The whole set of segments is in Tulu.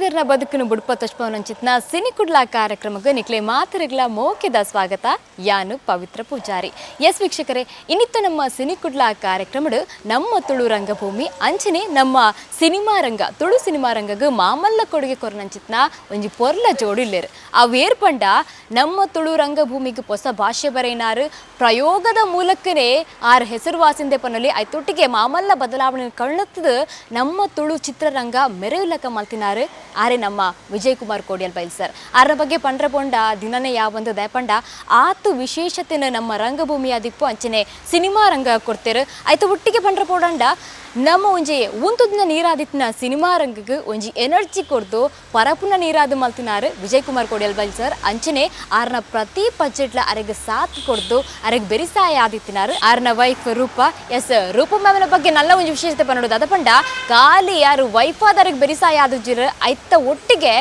ಕಲಾವಿದರನ ಬದುಕನ್ನು ಬುಡ್ಪ ತಶ್ಪವನಂಚಿತ್ನ ಸಿನಿಕುಡ್ಲ ಕಾರ್ಯಕ್ರಮಕ್ಕೆ ನಿಕ್ಲೆ ಮಾತರೆಗ್ಲ ಮೋಕೆದ ಸ್ವಾಗತ. ಯಾನು ಪವಿತ್ರ ಪೂಜಾರಿ. ಎಸ್ ವೀಕ್ಷಕರೇ, ಇನ್ನಿತ್ತ ನಮ್ಮ ಸಿನಿಕುಡ್ಲ ಕಾರ್ಯಕ್ರಮಡು ನಮ್ಮ ತುಳು ರಂಗಭೂಮಿ ಅಂಚನೆ ನಮ್ಮ ಸಿನಿಮಾ ರಂಗ, ತುಳು ಸಿನಿಮಾ ರಂಗಗ್ ಮಾಮಲ್ಲ ಕೊಡುಗೆ ಕೊರನಂಚಿತ್ನ ಒಂಜಿ ಪೊರ್ಲ ಜೋಡು ಇಲ್ಲೇರು. ಅವೇರ್ ಪಂಡ ನಮ್ಮ ತುಳು ರಂಗಭೂಮಿಗೆ ಹೊಸ ಭಾಷೆ ಬರೆಯಿನಾರು, ಪ್ರಯೋಗದ ಮೂಲಕನೇ ಆರ್ ಹೆಸರುವಾಸಿಂದೆ ಪನ್ನೊಲಿ. ಐತೊಟ್ಟಿಗೆ ಮಾಮಲ್ಲ ಬದಲಾವಣೆ ಕಣ್ಣತ್ತದ ನಮ್ಮ ತುಳು ಚಿತ್ರರಂಗ ಮೆರೆಯುಲಕ ಮಲ್ತಿನಾರು ಆರೆ ನಮ್ಮ ವಿಜಯ್ ಕುಮಾರ್ ಕೋಡಿಯಲ್ ಬೈಲ್ ಸರ್. ಆರ ಬಗ್ಗೆ ಪಂಡ್ರ ಪೊಂಡ ದಿನನೇ ಯಾವೊಂದು ದಯಪಂಡ ಆತು ವಿಶೇಷತೆನ ನಮ್ಮ ರಂಗಭೂಮಿಯ ದಿಪ್ಪು ಅಂಚನೆ ಸಿನಿಮಾ ರಂಗ ಕೊಡ್ತೇರು. ಆಯ್ತು ಒಟ್ಟಿಗೆ ಪಂಡ್ರ ಪೋಡಂಡ ನಮ್ಮ ಒಂಜಿ ಉಂತುದಿನ ನೀರಾದಿತ್ತಿನ ಸಿನಿಮಾ ರಂಗಕ್ಕೆ ಒಂಜಿ ಎನರ್ಜಿ ಕೊಡ್ದು ಪರಪುನ ನೀರಾದ ಮಲ್ತಿನಾರು ವಿಜಯ್ ಕುಮಾರ್ ಕೋಡಿಯಲ್ ಬೈಲ್ ಸರ್. ಅಂಚನೆ ಆರ್ನ ಪ್ರತಿ ಬಜೆಟ್ಲ ಅರೆಗೆ ಸಾಥ್ ಕೊಡ್ದು ಅರೆಗೆ ಬೆರಿಸಾಯ ಆದಿತ್ತಿನಾರು ಆರ್ನ ವೈಫ್ ರೂಪಾ. ಎಸ್, ರೂಪಾ ಮ್ಯಾಮ್ನ ಬಗ್ಗೆ ನಲ್ಲ ಒಂಜಿ ವಿಶೇಷತೆ ಪನ್ನೋದು ಅದ ಪಂಡ ಖಾಲಿ ಯಾರು ವೈಫ್ ಆದರಿಗೆ ಬೆರಿಸಾಯ ಆದುಜಿರ, ಐತ ಒಟ್ಟಿಗೆ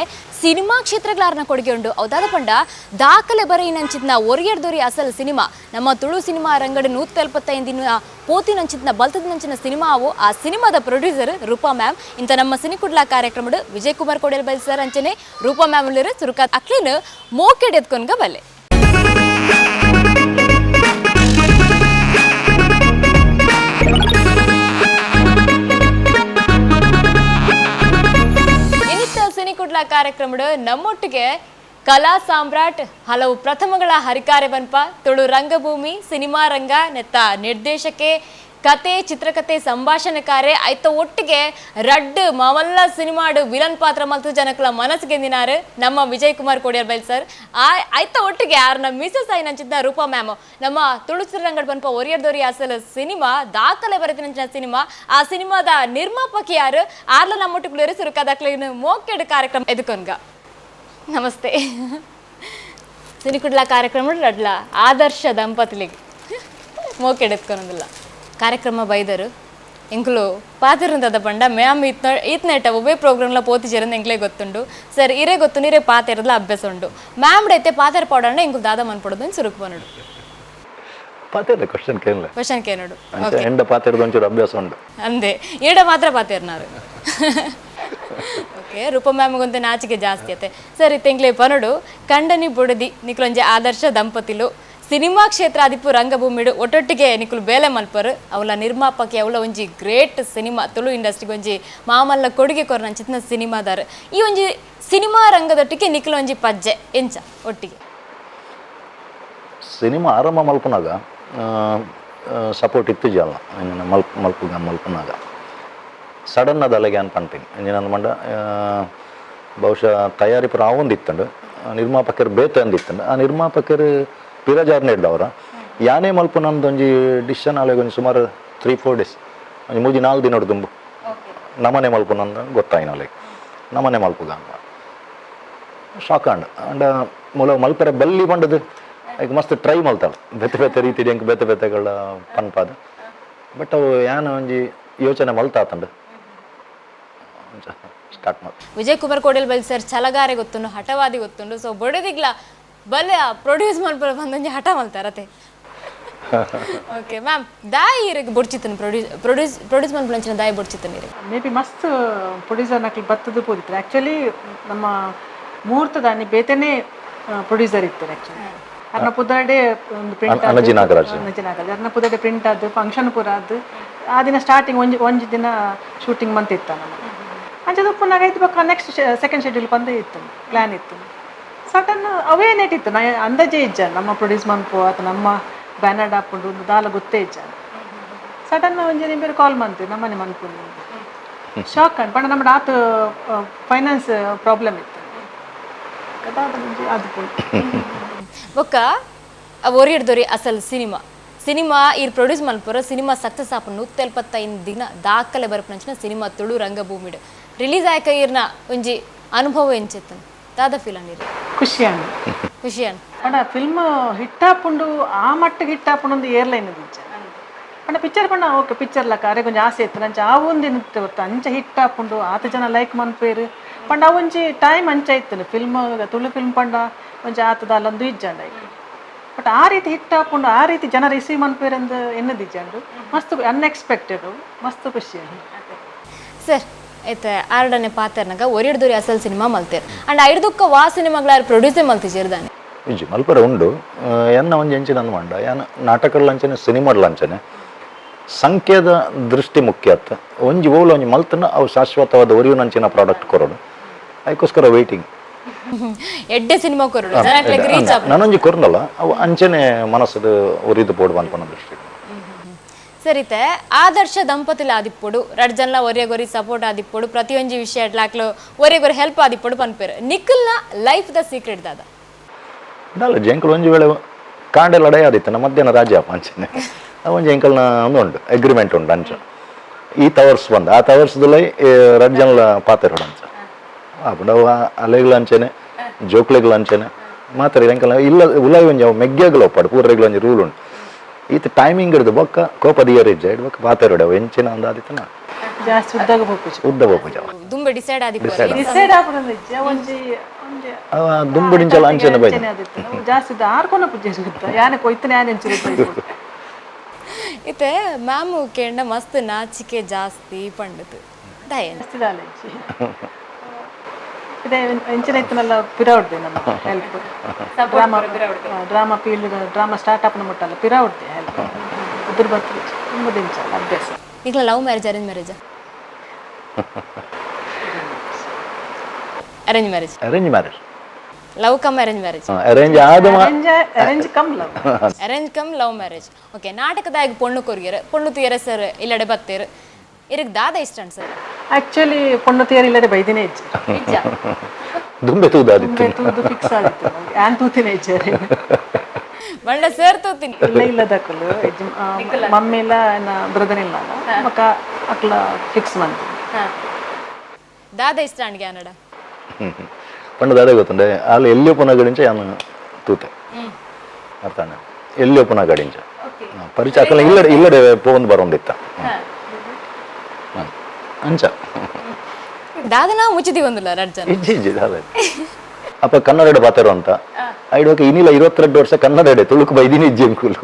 ಸಿನಿಮಾ ಕ್ಷೇತ್ರಗಳಾರ್ನ ಕೊಡುಗೆ ಉಂಡು. ಅದಾದ ಪಂಡ ದಾಖಲೆ ಬರೆಯಿನಂಚಿತ್ನ ಒರಿಯರ್ದೊರಿ ಅಸಲ್ ಸಿನಿಮಾ ನಮ್ಮ ತುಳು ಸಿನಿಮಾ ರಂಗಡು 175 ದಿನ ಪೋತಿನಂಚಿತ್ನ ಬಲ್ತದಿನಂಚಿನ ಸಿನಿಮಾ ಅವು. ಆ ಸಿನಿಮಾದ ಪ್ರೊಡ್ಯೂಸರ್ ರೂಪಾ ಮ್ಯಾಮ್. ಇಂತ ನಮ್ಮ ಸಿನಿಕುಡ್ಲ ಕಾರ್ಯಕ್ರಮಡು ವಿಜಯ್ ಕುಮಾರ್ ಕೋಡಿಯಲ್ ಬೈಲ್ ಸರ್ ಅಂಚನೆ ರೂಪಾ ಮ್ಯಾಮ್ ಉಳ್ಳೇರು. ಸುರುಕ ಅಕ್ಲಿನ ಮೋಕೆಡ್ ಎತ್ಕೊನ್ಗ ಬಲ್ಲೆ. ಇನ್ನಿತ್ತ ಸಿನಿಕುಡ್ಲ ಕಾರ್ಯಕ್ರಮಡು ನಮ್ಮೊಟ್ಟಿಗೆ ಕಲಾ ಸಾಮ್ರಾಟ್, ಹಲವು ಪ್ರಥಮಗಳ ಹರಿಕಾರೆ ಬನ್ಪ, ತುಳು ರಂಗಭೂಮಿ ಸಿನಿಮಾ ರಂಗ ನೆತ್ತ ನಿರ್ದೇಶಕೆ, ಕತೆ ಚಿತ್ರಕತೆ ಸಂಭಾಷಣೆಕಾರೆ, ಐತ ಒಟ್ಟಿಗೆ ರಡ್ಡ್ ಮಾಮಲ್ಲ ಸಿನಿಮಾಡು ವಿಲನ್ ಪಾತ್ರ ಮಲ್ತು ಜನಕಲ ಮನಸ್ಸು ಗೆಂದಿನಾರು ನಮ್ಮ ವಿಜಯ್ ಕುಮಾರ್ ಕೋಡಿಯರ್ ಬೈಲ್ ಸರ್. ಆ ಐತ ಒಟ್ಟಿಗೆ ಯಾರನ್ನ ಮಿಸಸ್ ಆಯ್ನಂಚಿದ್ದ ರೂಪಾ ಮ್ಯಾಮ್. ನಮ್ಮ ತುಳು ಚಿತ್ರರಂಗಡ್ ಬನ್ಪ ಒರಿಯರ್ದೊರಿ ಅಸಲ್ ಸಿನಿಮಾ, ದಾಖಲೆ ಬರೆದಿನಂಚಿನ ಸಿನಿಮಾ, ಆ ಸಿನಿಮಾದ ನಿರ್ಮಾಪಕಿ ಯಾರು ಆರ್ಲ ನಮ್ಮೊಟ್ಟಿಗೆ ಸುರುಕಾದಕ್ಲಿನ ಮೋಕೆಡ್ ಕಾರ್ಯಕ್ರಮ ಎದುಕೊನ್ಗ. ನಮಸ್ತೆ. ಸಿನಿಕುಡ್ಲ ಕಾರ್ಯಕ್ರಮ ರಡ್ಲ ಆದರ್ಶ ದಂಪತಿಲಿಗೆ ಮೋಕೆಡ್ ಎತ್ಕೊನೊಂದಿಲ್ಲ ಕಾರ್ಯಕ್ರಮ ಬೈದರು. ಎಂಕುಲು ಪಾತಿರಂದದ ಪಂಡ ಮ್ಯಾಮ್ ಇತ್ನ ಈತ್ನೇಟ ಒಬ್ಬೇ ಪ್ರೋಗ್ರಾಮ್ಲ ಪೋತಿ ಜೇರಂದು ಎಂಕ್ಲೇ ಗೊತ್ತುಂಡು ಸರ್. ಇರೇ ಗೊತ್ತು, ಇರೇ ಪಾತೆರದ್ಲ ಅಭ್ಯಾಸ ಉಂಡು. ಮ್ಯಾಮ್ ಐತೆ ಪಾತೆರ ಪೌಡರ್ನ ಎಂಕುಲು ದಾದ ಮನ್ಪೊಡೋದು ಸುರುಕು ಬನ್ನಡು. ಪಾತೆರ್ಲೆ, ಕ್ವಶನ್ ಕೇಳಲೆ. ಕ್ವಶನ್ ಕೇನೋಡು. ಅಂಚೆ ಎಂಡ ಪಾತೆರ್ದ ಒಂಚೂರು ಅಭ್ಯಾಸ ಉಂಡು. ಅಂದೆ ಈಡ ಮಾತ್ರ ಪಾತೆರ್ನಾರು. ಓಕೆ, ರೂಪ ಮ್ಯಾಮ್ಗೊಂತೆ ನಾಚಿಕೆ ಜಾಸ್ತಿ ಅತ್ತೆ. ಸರಿ, ತೆಂಗ್ಲೆ ಪನಡು, ಕಂಡನಿ ಬುಡದಿ ನಿಕ್ಲೊಂಜಿ ಆದರ್ಶ ದಂಪತಿಲು. ಸಿನಿಮಾ ಕ್ಷೇತ್ರ ಅದಿಪ್ಪು ರಂಗಭೂಮಿಡು ಒಟ್ಟೊಟ್ಟಿಗೆ ನಿಕುಲು ಬೇಲೆ ಮಲ್ಪರು. ಅವಲ ನಿರ್ಮಾಪಕಿ, ಅವಲ ಒಂಜಿ ಗ್ರೇಟ್ ಸಿನಿಮಾ ತುಳು ಇಂಡಸ್ಟ್ರಿಗೆ ಒಂಜಿ ಮಾಮಲ್ಲ ಕೊಡುಗೆ ಕೊರ್ನಂಚಿತ್ನ ಸಿನಿಮಾದಾರ. ಈ ಒಂಜಿ ಸಿನಿಮಾ ರಂಗದೊಟ್ಟಿಗೆ ನಿಕುಲು ಒಂಜಿ ಪಜ್ಜೆ ಎಂಚ ಒಟ್ಟಿಗೆ? ಸಿನಿಮಾ ಆರಂಭ ಮಲ್ಪನಾಗ ಸಪೋರ್ಟ್ ಇತ್ತು ಜಲ್ಲ ಮಲ್ಪ ಮಲ್ಪುಗ ಮಲ್ಪನಾಗ ಸಡನ್ ಅದು ಅಲೆಗೆ ಅನ್ ಪಂಪಿಂಗ್ ಇಂಜಿನ ಮಂಡ ಬಹುಶಃ ತಯಾರಿ ಪೂರ ಆವೊಂದು ಇತ್ತಂಡು, ನಿರ್ಮಾಪಕರು ಬೇತೆ ಅಂದಿತ್ತಂಡು. ಆ ನಿರ್ಮಾಪಕರು ಪಿರಜಾರ್ನ ಹಿಡ್ದವರ ಯಾನೇ ಮಲ್ಪ ನಮ್ದೊಂಜಿ ಡಿಸಿಷನ್ ಆಲೆಗ್ ಒಂಜಿ ಸುಮಾರು 3-4 ಡೇಸ್, ಒಂಜಿ 3-4 ದಿನ ದುಂಬು ನಮನೆ ಮಲ್ಪುನಂದ ಗೊತ್ತಾಯಿನ ಲೈಕ್ ನಮನೆ ಮಲ್ಪುಗ ಶಾಕ್ ಅಂಡ್ ಅಂಡ ಮೂಲ ಮಲ್ಪರೆ ಬಲ್ಲಿ ಪಂಡದು. ಐಕ್ ಮಸ್ತ್ ಟ್ರೈ ಮಲ್ತಾಳೆ, ಬೇತೆ ಬೇತೆ ರೀತಿ ಎಂಕ್ ಬೇತೆ ಬೇತೆಗಳ ಪನ್ಪಾದ. ಬಟ್ ಅವು ಯಾನ ಒಂಜಿ ಯೋಚನೆ ಮಲ್ತಾತಂಡು ಸ್ಟಾರ್ಟ್ ಮಾಡ್. ವಿಜಯ್ ಕುಮಾರ್ ಕೋಡಿಯಲ್ ಬೈಲ್ ಸರ್ ಛಲಗಾರೆ ಗೊತ್ತುಂಡು, ಹಠವಾದಿ ಗೊತ್ತುಂಡು. ಸೊ ಬೊಡದಿಗ್ಲ ಬಲ್ಲೆ ಪ್ರೊಡ್ಯೂಸ್ ಮಲ್ಪರ ಬಂದೊಂಜಿ ಹಠ ಮಲ್ತಾರತೆ. ಓಕೆ ಮ್ಯಾಮ್, ದಾಯಿ ಇರಗ್ ಬೊಡ್ಚಿತ್ತನು ಪ್ರೊಡ್ಯೂಸ್ ಪ್ರೊಡ್ಯೂಸ್ ಪ್ರೊಡ್ಯೂಸ್ ಮಲ್ಪುನಂಚಿನ ದಾಯಿ ಬೊಡ್ಚಿತ್ತನು ಇರಗ್? ಮೇ ಬಿ ಮಸ್ತ್ ಪ್ರೊಡ್ಯೂಸರ್ ನಕ್ಲು ಬತ್ತದು ಪೋದಿತ್ತು. ಆ್ಯಕ್ಚುಲಿ ನಮ್ಮ ಮುಹೂರ್ತದಾನಿ ಬೇತೆನೇ ಪ್ರೊಡ್ಯೂಸರ್ ಇತ್ತು ಆ್ಯಕ್ಚುಲಿ. ಅರ್ನ ಪುದರ್ಡೆ ಒಂದು ಪ್ರಿಂಟ್. ಅನಜಿ ನಾಗರಾಜ್. ಅನಜಿ ನಾಗರಾಜ್. ಅರ್ನ ಪುದರ್ಡೆ ಪ್ರಿಂಟ್ ಆದ್, ಫಂಕ್ಷನ್ ಪೂರ ಆದ್, ಆ ದಿನ ಸ್ಟಾರ್ಟಿಂಗ್ ಒಂಜಿ ಒಂಜಿ ದಿನ ಶೂಟಿಂಗ್ ಮಂತ್ ಇತ್ತ ನಮ್ಮ. ಅಂಚದ ಉಪ್ಪುನಾಗ ಇತ್ತು ಬೊಕ್ಕ ನೆಕ್ಸ್ಟ್ ಸೆಕೆಂಡ್ ಶೆಡ್ಯೂಲ್ ಬಂದು ಇತ್ತು, ಪ್ಲ್ಯಾನ್ ಇತ್ತು. ಸಡನ್ ಅವೇ ನೆಟ್ ಇತ್ತು. ನಾ ಅಂದಾಜೇ ಇಜ್ಜ ನಮ್ಮ ಪ್ರೊಡ್ಯೂಸ್ ಮನ್ಪು ಅಥವಾ ನಮ್ಮ ಬ್ಯಾನರ್ ಹಾಕೊಂಡು ಒಂದು ದಾಲ ಗೊತ್ತೇ ಇಜ್ಜ. ಸಡನ್ ಒಂಜಿ ಬೇರೆ ಕಾಲ್ ಮಂತು, ನಮ್ಮನೆ ಮನ್ಪು. ಶಾಕ್ ಅಂಡ್ ಪಂಡ ನಮ್ಮ ಆತ ಫೈನಾನ್ಸ್ ಪ್ರಾಬ್ಲಮ್ ಇತ್ತು. ಅದಾದ ಒಂಜಿ ಅದು ಪೋಯ್ತು. ಬೊಕ್ಕ ಒರಿಯಡ್ದೊರಿ ಅಸಲ್ ಸಿನಿಮಾ ಸಿನಿಮಾ ಈರ್ ಪ್ರೊಡ್ಯೂಸ್ ಮಲ್ಪುರ ಸಿನಿಮಾ ಸಕ್ಸಸ್ ಆಪ 175 ದಿನ ದಾಖಲೆ ಬರಪನಂಚಿನ ಸಿನಿಮಾ ತುಳು ರಂಗಭೂಮಿಡ್ ರಿಲೀಸ್ ಆಯಕ ಈರ್ನ ಒಂಜಿ ಅನುಭವ ಎಂಚೆತ್ತನ್, ದಾದ ಫೀಲ್ ಅನ್ನೀರು? ಖುಷಿ ಅಂಡ್. ಖುಷಿ ಅನ್. ಪಂಡ ಫಿಲ್ಮ್ ಹಿಟ್ಟಾಪುಂಡು, ಆ ಮಟ್ಟಿಗೆ ಹಿಟ್ಟಾಪುಂಡು ಒಂದು ಏರ್ಲೈನ್ ಇಜ್ಜ. ಪಂಡ ಪಿಕ್ಚರ್ ಪಂಡ ಓಕೆ ಪಿಕ್ಚರ್ ಲಕ್ಕ ಅರೆ ಕೊಂಚ ಆಸೆ ಇತ್ತು. ನಂಚ ಆ ಒಂದು ಗೊತ್ತು ಅಂಚ ಹಿಟ್ಟಾಪುಂಡು, ಆತ ಜನ ಲೈಕ್ ಮನ್ಪೇರು ಪಂಡ ಆ ಒಂಜಿ ಟೈಮ್ ಅಂಚ ಇತ್ತು. ಫಿಲ್ಮ್ ತುಳು ಫಿಲ್ಮ್ ಪಂಡ ಒಂಜಿ ಆತದ ಅಲ್ಲೊಂದು ಇಜ್ಜಂಡ ಐಕ್. ಬಟ್ ಆ ರೀತಿ ಹಿಟ್ಟಾಪುಂಡು, ಆ ರೀತಿ ಜನ ರಿಸೀವ್ ಮನ್ಪೇರು ಅಂದ್ ಎನ್ನದಿಜ್ಜಂಡು. ಮಸ್ತ್ ಅನ್ಎಕ್ಸ್ಪೆಕ್ಟೆಡ್, ಮಸ್ತ್ ಖುಷಿ. ಸರ್, ಐತೆ ಆರಡನೆ ಪಾತ್ರನಾಗ ಒರಿಡ್ದೊರಿ ಅಸಲ್ ಸಿನಿಮಾ ಮಲ್ತೇರ್ ಅಂಡ್ ಐಡ್ದುಕ್ಕ ವಾ ಸಿನಿಮಾಗಳ ಪ್ರೊಡ್ಯೂಸರ್ ಮಲ್ತಿಜೇರ್ದಾನೆ. ಇಜ್ಜಿ ಮಲ್ಪರೆ ಉಂಡು. ಎನ್ನ ಒಂಜಿ ಎಂಚಿನ ಅಂದ್ ಯಾನ್ ನಾಟಕಗಳ ಸಿನಿಮಾಗಳ ಅಂಚನೆ ಸಂಖ್ಯೆದ ದೃಷ್ಟಿ ಮುಖ್ಯ ಅತ್ತ. ಒಂಜಿ ಓಲ ಒಂಜಿ ಮಲ್ತನ ಅವು ಶಾಶ್ವತವಾದ ಒರಿಯುನಂಚಿನ ಪ್ರಾಡಕ್ಟ್ ಕೊರೋಡು, ಅದಕ್ಕೋಸ್ಕರ ವೈಟಿಂಗ್. ಎಡ್ಡೆ ಸಿನಿಮಾ ಕೊರಡು ಜನಕ್ಲೆಗ್ ರೀಚ್ ಆಪ. ನಾನೊಂಜಿ ಕೊರ್ನಲ್ಲ ಅವು ಅಂಚನೆ ಮನಸ್ಸದ ಒರಿದು ಪೋಡು ಅನ್ಪನ ದೃಷ್ಟಿ. ಸರಿತೆ ಆದರ್ಶ ದಂಪತಿಲ ಆದಿಪ್ಪೊಡು, ರಡ್ ಜನಲ ಒರಿಯಗೊರಿ ಸಪೋರ್ಟ್ ಆದಿಪ್ಪೊಡು, ಪ್ರತಿಯೊಂಜಿ ವಿಷಯ ಎಡ್ಲಾಕ್ಲು ಒರಿಯಗೊರಿ ಹೆಲ್ಪ್ ಆದಿಪ್ಪೊಡು ಪನ್ಪೇರು. ನಿಖಲ್ನ life the secret ದಾದ? ದಾಲ ಜಂಕಲ್ ಒಂಜಿ ವೇಳೆ ಕಾಂಡೆ ಲಡಾಯಿ ಆದಿತ್ತು ನಮ್ಮ ಮಧ್ಯಾಹ್ನ ರಾಜ್ಯ ಅಂಚನೆ ಒಂಜಿ ಎಂಕಲ್ನ ಒಂದು ಉಂಡು ಅಗ್ರಿಮೆಂಟ್ ಉಂಡು ಅಂಚ. ಈ ತವರ್ಸ್ ಬಂದ ಆ ತವರ್ಸ್ದಲೈ ರಡ್ ಜನಲ ಪಾತೆರೋಡು ಅಂಚ. ಆಪುಂಡು ಅವು ಅಲೆಗ್ಲ ಅಂಚನೆ ಜೋಕ್ಲೆಗ್ಲ ಅಂಚನೆ ಮಾತ್ರ ಎಂಕಲ್ನ ಇಲ್ಲ ಉಲಾಯಿ ಒಂಜಿ ಅವು ಮೆಗ್ಗೆಗ್ಲ ಒಪ್ಪಾಡು ಪೂರೆಗ್ಲ ಒಂಜಿ ರೂಲ್ ಉಂಡು. ಈತ ಟೈಮಿಂಗ್ ಹಿಡ್ದು ಬೊಕ್ಕ ಕೋಪ ದಿಯರ್ ಇಜ್ಜ ಇಡ್ಬೊಕ್ಕ ಪಾತೆರೋಡು ಅವು ಎಂಚಿನ ಅಂದ ಆದಿತ್ತನ ಜಾಸ್ತಿ ಉದ್ದಾಗ ಪೋಪುಜಿ. ಉದ್ದ ಪೋಪುಜಿ ಅವ. ದುಂಬೆ ಡಿಸೈಡ್ ಆದಿಪ್ಪು. ಡಿಸೈಡ್ ಆಪುನ ಇಜ್ಜಿ ಒಂಜಿ ಒಂಜಿ ಅವ ದುಂಬುಡಿಂಚಲ ಅಂಚನೆ ಬೈದ ಅಂಚನೆ ಆದಿತ್ತು. ಜಾಸ್ತಿ ಆರ್ಕೊನ ಪೂಜೆ ಸಿಗುತ್ತ ಯಾನೆ ಕೊಯ್ತನೆ ಯಾನೆ ಎಂಚಿರುತ್ತೆ. ಇತ್ತೆ ಮ್ಯಾಮ್ ಕೇಂಡ ಮಸ್ತ್ ನಾಚಿಕೆ ಜಾಸ್ತಿ ಪಂಡತು ದಯನ್ ಜಾಸ್ತಿ ದಾಲ ಇಜ್ಜಿ. ಇದೆ ಎಂಚಿನ ಇತ್ತನಲ್ಲ ಪಿರೌಡ್ದೆ ನಮ್ಮ help. Drama drama field drama start ಆಪನ ಮುಟ್ಟಲ್ಲ ಪಿರೌಡ್ದೆ ಹೆಲ್ಪ್. ಉದ್ರ ಬರ್ತದೆ ತುಂಬ ದಿಂಚಲ್ಲ ಅಭ್ಯಾಸ. ಈಗ love marriage arrange marriage? Arrange marriage. Arrange marriage. Love cum arrange marriage. Arrange ಆದ arrange cum love. Arrange cum love marriage. Okay, ನಾಟಕದಾಗ ಪೊಣ್ಣು ಕೊರಿಯರ್ ಪೊಣ್ಣು ತುಯರ ಸರ್ ಇಲ್ಲಡೆ ಬತ್ತೇರು ಇರಕ್ ದಾದ ಇಷ್ಟ ಸರ್? ಆಕ್ಚುಲಿ ಪೊಣ್ಣು ತಿಯರ್ ಇಲ್ಲಡೆ ಬೈದಿನೇ ಇಜ್ಜಿ. ದುಂಬೆ ತೂದಾದಿತ್ತು. ತೂದು ಫಿಕ್ಸ್ ಆಗಿತ್ತು ಆನ್ ತೂತಿನೇ ಇಜ್ಜಿ. ಬಂಡ ಸರ್ ತೂತೀನಿ. ಇಲ್ಲ ಇಲ್ಲದಕ್ಕಲು ಮಮ್ಮಿ ಇಲ್ಲ ಬ್ರದರ್ ಇಲ್ಲ ಮಕ್ಕ ಅಕ್ಲ ಫಿಕ್ಸ್ ಮಂತ್. ದಾದ ಇಷ್ಟ ಅಣ್ಗೆ ಅನಡ? ಪಂಡ ದಾದ ಗೊತ್ತುಂಡೆ ಅಲ್ಲಿ ಎಲ್ಲಿ ಪುನಃ ಗಡಿಂಚ ಯಾನು ತೂತೆ ಅರ್ಥಾನೆ ಎಲ್ಲಿ ಪುನಃ ಗಡಿಂಚ ಪರಿಚಯ ಅಕ್ಕಲ ಇಲ್ಲಡೆ ಇಲ್ಲಡೆ ಪೋಂದು ಬರೋಂದಿತ್ತ ಅಂಚ. ದಾದನ ಮುಚ್ಚಿದಿ ಒಂದಿಲ್ಲ ರಡ್ ಜನ. ಇಜ್ಜಿ ಇಜ್ಜಿ ದಾದ ಅಪ್ಪ ಕನ್ನಡ ಪಾತೆರು ಅಂತ ಐಡೋಕೆ ಇನ್ನಿಲ್ಲ 22 ವರ್ಷ ಕನ್ನಡ ತುಳುಕು ಬೈದಿನಿ ಇಜ್ಜಿ ಅಂಕುಲು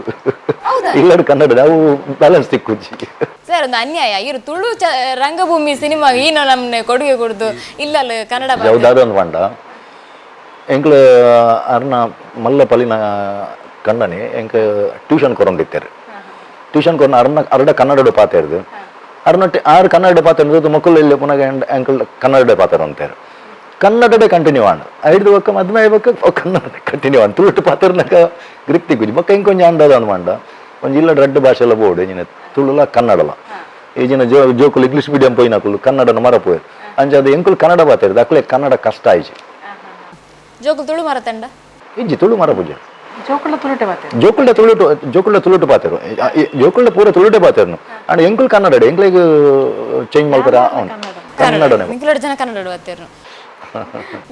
ಇಲ್ಲಡು ಕನ್ನಡ ಅವು ಬ್ಯಾಲೆನ್ಸ್ ತಿಕ್ಕುಜ್ಜಿ. ಸರ್ ಒಂದು ಅನ್ಯಾಯ ಇರು ತುಳು ರಂಗಭೂಮಿ ಸಿನಿಮಾ ಈನ ನಮ್ನೆ ಕೊಡುಗೆ ಕೊಡುದು ಇಲ್ಲಲ್ಲ ಕನ್ನಡ ಜವಾಬ್ದಾರಿ ಒಂದು ಪಂಡ ಎಂಕ್ಲು ಅರ್ನ ಮಲ್ಲ ಪಲಿನ ಕಂಡನಿ ಎಂಕ್ ಟ್ಯೂಷನ್ ಕೊರೊಂದಿತ್ತಾರೆ. ಟ್ಯೂಷನ್ ಕೊರನ ಅರ್ನ ಅರ್ಡ ಕನ್ನಡ ಪಾತೆರ್ದು ಅರ್ನೊಟ್ಟಿ ಆರು ಕನ್ನಡ ಪಾತೆರ್ದು ಮಕ್ಕಳು ಇಲ್ಲಿ ಪುನಃ ಎಂಕಲ್ ಕನ್ನಡ ಪಾತೆರು ಅಂತಾರೆ. ಕನ್ನಡಡೆ ಕಂಟಿನ್ಯೂ ಆಂಡ್ ಐದು ಬೊಕ್ಕ ಮದ್ಮೆ ಬೊಕ್ಕ ಕನ್ನಡ ಕಂಟಿನ್ಯೂ ಆಂಡ್ ತುಳುಟು ಪಾತೆರ್ನಕ ಗ್ರಿಪ್ ತಿಕ್ಕುಜಿ ಬೊಕ್ಕ ಇಂಕೊಂಜಿ ಅಂಡದ ಅಂದ್ ಒಂಜಿ ಇಲ್ಲ ರಡ್ಡು ಭಾಷೆ ಎಲ್ಲ ಬೋರ್ಡು ಇಂಜಿನ ತುಳುಲ ಕನ್ನಡಲ ಈಜಿನ ಜೋಕುಲು ಇಂಗ್ಲೀಷ್ ಮೀಡಿಯಂ ಪೋಯಿನಕುಲು ಕನ್ನಡನ ಮರಪೋಯ್ ಅಂಚ ಅದು ಎಂಕುಲು ಕನ್ನಡ ಪಾತೆರ್ದು ಅಕ್ಲೆ ಕನ್ನಡ ಕಷ್ಟ ಆಯ್ಜಿ. ಜೋಕುಲು ತುಳು ಮರತಂಡ? ಇಜ್ಜಿ ತುಳು ಮರಪುಜಿ. ಜೋಕುಲ ತುಳುಟೆ ಪಾತೆರು. ಜೋಕುಲ್ಡ ತುಳುಟು ಜೋಕುಲ್ಡ ತುಳುಟು ಪಾತೆರು ಜೋಕುಲ್ಡ ಪೂರ ತುಳುಟೆ ಪಾತೆರ್ನು ಅಂಡ್ ಎಂಕುಲು ಕನ್ನಡ ಎಂಕ್ಲೆಗ್ ಚೇಂಜ್ ಮಲ್ಪರ ಕನ್ನಡನೇ. ನಿಂಕುಲಡ್ ಜನ ಕನ್ನಡ ಪಾತೆರ್ನು.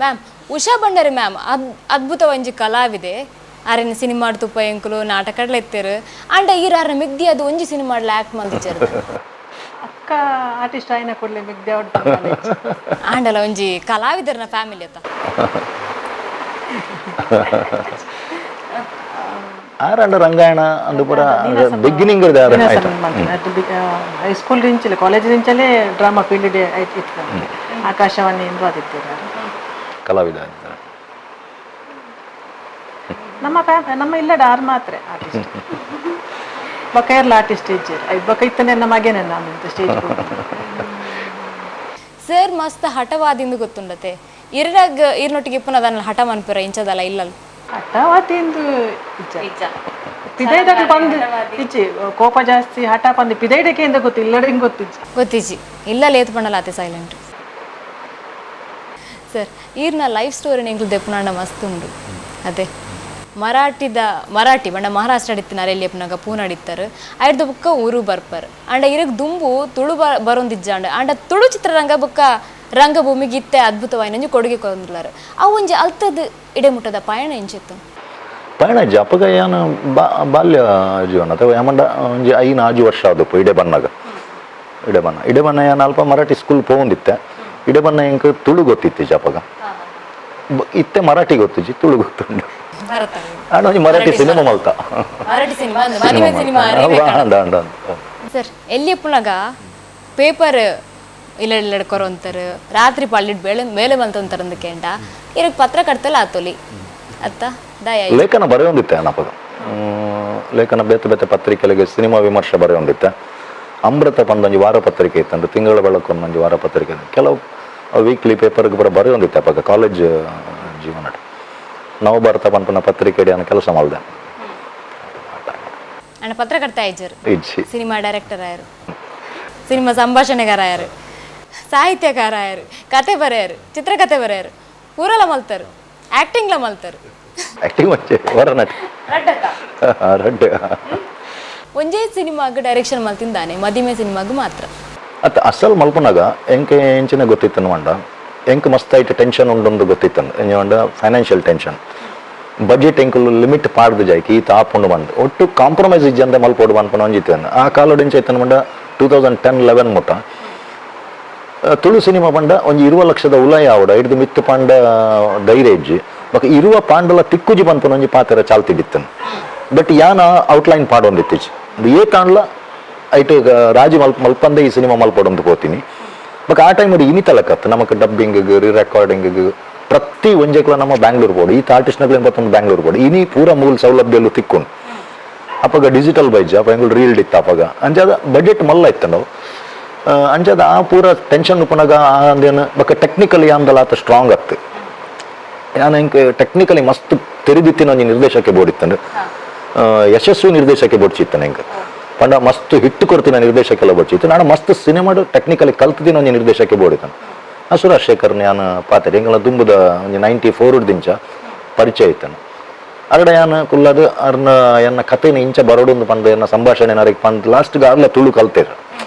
ಮ್ಯಾಮ್ ಉಷಾ ಭಂಡಾರಿ ಮ್ಯಾಮ್ ಅದ್ಭುತ ಒಂಜಿ ಕಲಾವಿದೆ. ಆರೆನ ಸಿನಿಮಾ ತುಪ್ಪ ಎಂಕುಲು ನಾಟಕಡ್ಲ ಎತ್ತೇರು ಅಂಡ ಈರ್ ಆರ್ನ ಮಿಗ್ದಿ ಅದು ಒಂಜಿ ಸಿನಿಮಾ ಆಕ್ಟ್ ಮಲ್ತಿಚಾರು. ಅಕ್ಕ ಆರ್ಟಿಸ್ಟ್ ಆಯ್ನ ಕೊಡ್ಲೆ ಮಿಗ್ದಿ ಅವಡ್ ಆಂಡಲ ಒಂಜಿ ಕಲಾವಿದರ್ನ ಫ್ಯಾಮಿಲಿ ಅತ್ತ. ಆರಂಡ ರಂಗಾಯಣ ಅಂದು ಪೂರ beginning high school ರಿಂಚಲೆ college ರಿಂಚಲೆ drama field ಇತ್ತು. ಆಕಾಶವಾಣಿ ಎಂದು ಆದಿತ್ತಾರೆ ಕಲಾವಿದ. ನಮ್ಮ ನಮ್ಮ ಇಲ್ಲಡ ಆರು ಮಾತ್ರ ಆರ್ಟಿಸ್ಟ್ ಬೊಕ್ಕ ಆರ್ಟಿಸ್ಟ್ ಇಜ್ಜೇರು ಐದು ಬೊಕ್ಕ ಇತ್ತನೆ ನಮ್ಮ ಮಗೇನೆ ನಾನು ಸ್ಟೇಜ್. ಸರ್ ಮಸ್ತ್ ಹಠವಾದಿಂದ ಗೊತ್ತುಂಡತೆ ಇರಾಗ ಇರ್ನೊಟ್ಟಿಗೆ ಇಪ್ಪನ ಹಠ ಮನ್ಪಿರ ಇಂಚದಲ್ಲ ಇಲ್ಲಲ್ಲ? ಹಠವಾದಿಂದು ಇಜ್ಜ ಪಿದೈದಾಗ ಬಂದು ಇಜ್ಜಿ ಕೋಪ ಜಾಸ್ತಿ ಹಠ ಬಂದು ಪಿದೈಡಕ್ಕೆ ಎಂದ ಗೊತ್ತು ಇಲ್ಲಡೆ ಹಿಂಗೆ ಗೊತ್ತಿಜ್ಜಿ. ಗೊತ್ತಿಜ್ಜಿ ಇಲ್ಲ ಲೇತ್ ಪಂಡಲ ಆತೆ ಸೈಲೆಂಟ್. ಸರ್ ಈರ್ನ ಲೈಫ್ ಸ್ಟೋರಿ ಎಂಕ್ಲು ದೆಪ್ಪುನಾಂಡ ಮಸ್ತ್ ಉಂಡು. ಅದೇ ಮರಾಠಿದ ಮರಾಠಿ ಬಂಡ ಮಹಾರಾಷ್ಟ್ರ ಅಡಿತ್ತಿನಾರ ಎಲ್ಲಿ ಎಪ್ಪನಾಗ ಪೂನ ಅಡಿತ್ತಾರೆ ಐರ್ದ ಬುಕ್ಕ ಊರು ಬರ್ಪರ್ ಅಂಡ ಇರಗ್ ದುಂಬು ತುಳು ಬರೊಂದಿಜ್ಜಾಂಡ ಅಂಡ ತುಳು ಚಿತ್ರರಂಗ ಬುಕ್ಕ ರಂಗಭೂಮಿಗೆ ಇತ್ತೆ ಅದ್ಭುತವಾಯಿನಂಜಿ ಕೊಡುಗೆ ಕೊಂದುಲಾರ ಅವು ಒಂಜಿ ಅಲ್ತದ ಇಡೆಮುಟ್ಟದ ಪಯಣ ಎಂಚಿತ್ತು? ಪಯಣ ಇಜ್ಜಿ ಅಪ್ಪಗ ಯಾನ ಬಾಲ್ಯ ಜೀವನ ಅಥವಾ ಯಾಮಂಡ ಒಂಜಿ 5 ವರ್ಷ ಆದಪ್ಪ ಇಡೆ ಬನ್ನಾಗ ಇಡೆ ಬನ್ನ ಇಡೆ ಬನ್ನ ಯಾನ ಅಲ್ಪ ಮರಾಠಿ ಸ್ಕೂಲ್ ಪೋಂದಿತ್ತೆ ಇಡೆ ಬನ್ನ ಎಂಕ್ ತುಳು ಗೊತ್ತಿತ್ತು ಅಪ್ಪಗ ಇತ್ತೆ ಮರಾಠಿ ಗೊತ್ತಿಜ್ಜಿ ತುಳು ಗೊತ್ತುಂಡು. ಅಂಡ ಒಂಜಿ ಮರಾಠಿ ಸಿನಿಮಾ ಮಲ್ತ ಸರ್ ಎಲ್ಲಿ ಎಪ್ಪುನಗ ಪೇಪರ್ ಇಲ್ಲ ಕೊರೊಂತರು ರಾತ್ರಿ ಪಳ್ಳಿಡ್ ಬೇಳೆ ಬೇಲೆ ಮಲ್ತೊಂತಾರಂದು ಕೇಂಡ ಇರಕ್ ಪತ್ರಕರ್ತಲ ಆತೊಲಿ ಅತ್ತ ದಯ. ಲೇಖನ ಬರೆಯೊಂದಿತ್ತೆ ಅನಪಗ. ಲೇಖನ ಬೇತೆ ಬೇತೆ ಪತ್ರಿಕೆಗಳಿಗೆ ಸಿನಿಮಾ ವಿಮರ್ಶೆ ಬರೆಯೊಂದಿತ್ತೆ. ಅಮೃತ ಪಂದೊಂಜಿ ವಾರಪತ್ರಿಕೆ ಇತ್ತಂದ್ರೆ, ತಿಂಗಳ ಬೆಳಕು ಒಂದೊಂಜಿ ವಾರಪತ್ರಿಕೆ, ಕೆಲವು ವೀಕ್ಲಿ ಪೇಪರ್ಗೆ ಪೂರ ಬರೆಯೊಂದಿತ್ತೆ ಅಪಗ. ಕಾಲೇಜ್ ಜೀವನ ನವಭಾರತ ಪನ್ಪುನ ಪತ್ರಿಕೆ ಅನ್ನ ಕೆಲಸ ಮಾಡಿದೆ. ಅಣ್ಣ ಪತ್ರಕರ್ತ ಆಯ್ಜರು? ಇಜ್ಜಿ. ಸಿನಿಮಾ ಡೈರೆಕ್ಟರ್ ಆಯರು, ಸಿನಿಮಾ ಸಂಭಾಷಣೆಗಾರ ಆಯರು, ಸಾಹಿತ್ಯಕಾರ ಆಯರು, ಕತೆ ಬರೆಯರು, ಚಿತ್ರಕಥೆ ಬರೆಯರು, ಪೂರಲ ಮಲ್ತರು, ಆಕ್ಟಿಂಗ್ಲ ಮಲ್ತರು. ಆಕ್ಟಿಂಗ್ ಮಂಚೆ ಹೊರನಟ ರಡ್ಡು. ಒಂಜೇ ಸಿನಿಮಾಗ್ ಡೈರೆಕ್ಷನ್ ಮಲ್ತಿಂದಾನೆ, ಮದಿಮೆ ಸಿನಿಮಾಗ್ ಮಾತ್ರ. ಅತ್ತ ಅಸಲ್ ಮಲ್ಪುನಾಗ ಎಂಕೆ ಎಂಚಿನ ಗೊತ್ತಿತ್ತನು ಮಂಡ, ಎಂಕ್ ಮಸ್ತ್ ಐಟ್ ಟೆನ್ಷನ್ ಉಂಡೊಂದು ಗೊತ್ತಿತ್ತನು. ಎಂಚ ಪಂಡ financial tension, budget ಎಂಕುಲು ಲಿಮಿಟ್ ಪಾಡ್ದು ಜಾಯ್ಕ್ ಈತ ಆಪುಂಡು ಬಂದು ಒಟ್ಟು ಕಾಂಪ್ರಮೈಸ್ ಇಜ್ಜಂದೆ ಮಲ್ಪೋಡು ಪನ್ಪುನ ಒಂಜಿತ್ತೇನೆ. ಆ ಕಾಲೋಡು ಎಂಚ ಇತ್ತನು ಮಂಡ, 2010-11 ಮುಟ್ಟ ತುಳು ಸಿನಿಮಾ ಪಂಡ ಒಂಜಿ 20 ಲಕ್ಷದ ಉಲಯ ಆವಡ ಹಿಡ್ದು ಮಿತ್ತು ಪಾಂಡ ಧೈರ್ಯ ಇಜ್ಜಿ, ಬೊಕ 20 ಪಾಂಡಲ ತಿಕ್ಕುಜಿ ಪನ್ಪುನ ಒಂಜಿ ಪಾತೆರ ಚಾಲ್ತಿಡಿತ್ತನು. ಬಟ್ ಯಾನ ಔಟ್ಲೈನ್ ಪಾಡೊಂದಿತ್ತಿಜಿ, ಏತಾಂಡ್ಲ ಐಟ್ ರಾಜಿ ಮಲ್ಪ ಮಲ್ಪಂದೆ ಈ ಸಿನಿಮಾ ಮಲ್ಪೊಡೊಂದು ಪೋತೀನಿ. ಬೊಕ ಆ ಟೈಮ್ ಇನಿ ತಲಕತ್ತು ನಮಕ್ ಡಬ್ಬಿಂಗ್, ರೀ ರೆಕಾರ್ಡಿಂಗ್ ಪ್ರತಿ ಒಂಜೆಕ್ಲ ನಮ್ಮ ಬ್ಯಾಂಗ್ಳೂರ್ ಬೋರ್ಡ್, ಈತ ಆರ್ಟಿಸ್ಟ್ನಗ್ಲೇನ್ ಬತ್ತೊಂದು ಬ್ಯಾಂಗ್ಳೂರ್ ಬೋರ್ಡ್. ಇನಿ ಪೂರ ಮೂಲ ಸೌಲಭ್ಯಲು ತಿಕ್ಕುಂಡು. ಅಪಗ ಡಿಜಿಟಲ್ ಬೈಜ, ಅಪ ಎಂಗುಲು ರೀಲ್ಡ್ ಇತ್ತು ಅಪಗ. ಅಂಚಾದ ಬಜೆಟ್ ಮಲ್ಲ ಇತ್ತು ನಾವು. ಅಂಚಾದ ಆ ಪೂರ ಟೆನ್ಷನ್ ಉಪ್ಪುನಗ ಅಂದೇನು ಬೊಕ ಟೆಕ್ನಿಕಲಿ ಆಂದಲ ಆತ ಸ್ಟ್ರಾಂಗ್ ಅತ್ತು. ಯಾನ್ ಎಂಕ್ ಟೆಕ್ನಿಕಲಿ ಮಸ್ತ್ ತೆರಿದಿತ್ತಿನ ಒಂಜಿ ನಿರ್ದೇಶಕ್ಕೆ ಬೋಡಿತ್ತಂಡು, ಯಶಸ್ವಿ ನಿರ್ದೇಶಕ್ಕೆ ಬೋಡ್ಚಿತ್ತನ ಎಂಕ್. ಪಂಡ ಮಸ್ತ್ ಹಿಟ್ಟು ಕೊಡ್ತಿನ ನಿರ್ದೇಶಕ್ಕೆಲ್ಲ ಬೋಡ್ಚಿತ್ತು. ನಾನು ಮಸ್ತ್ ಸಿನಿಮಾಡು ಟೆಕ್ನಿಕಲಿ ಕಲ್ತಿನ ಒಂಜಿ ನಿರ್ದೇಶಕ್ಕೆ ಬೋಡಿತ್ತಾನೆ. ಆ ಸುರಾಜ್ ಶೇಖರ್ ಯಾನ್ ಪಾತೆರ್, ಎಂಕಲ್ನ ದುಂಬುದ ಒಂಜಿ 94 ದಿಂಚ ಪರಿಚಯ ಇತ್ತನು. ಅರಡ ಯಾನ್ ಕುಲ್ಲದು ಅರ್ನ ಎನ್ನ ಕಥೆನ ಇಂಚ ಬರೋಡೊಂದು ಪಂದ್ ಎನ್ನ ಸಂಭಾಷಣೆ ನರಕ್ ಪಂದ್ ಲಾಸ್ಟ್ಗೆ ಅರ್ಲ ತುಳು ಕಲ್ತೇರ್,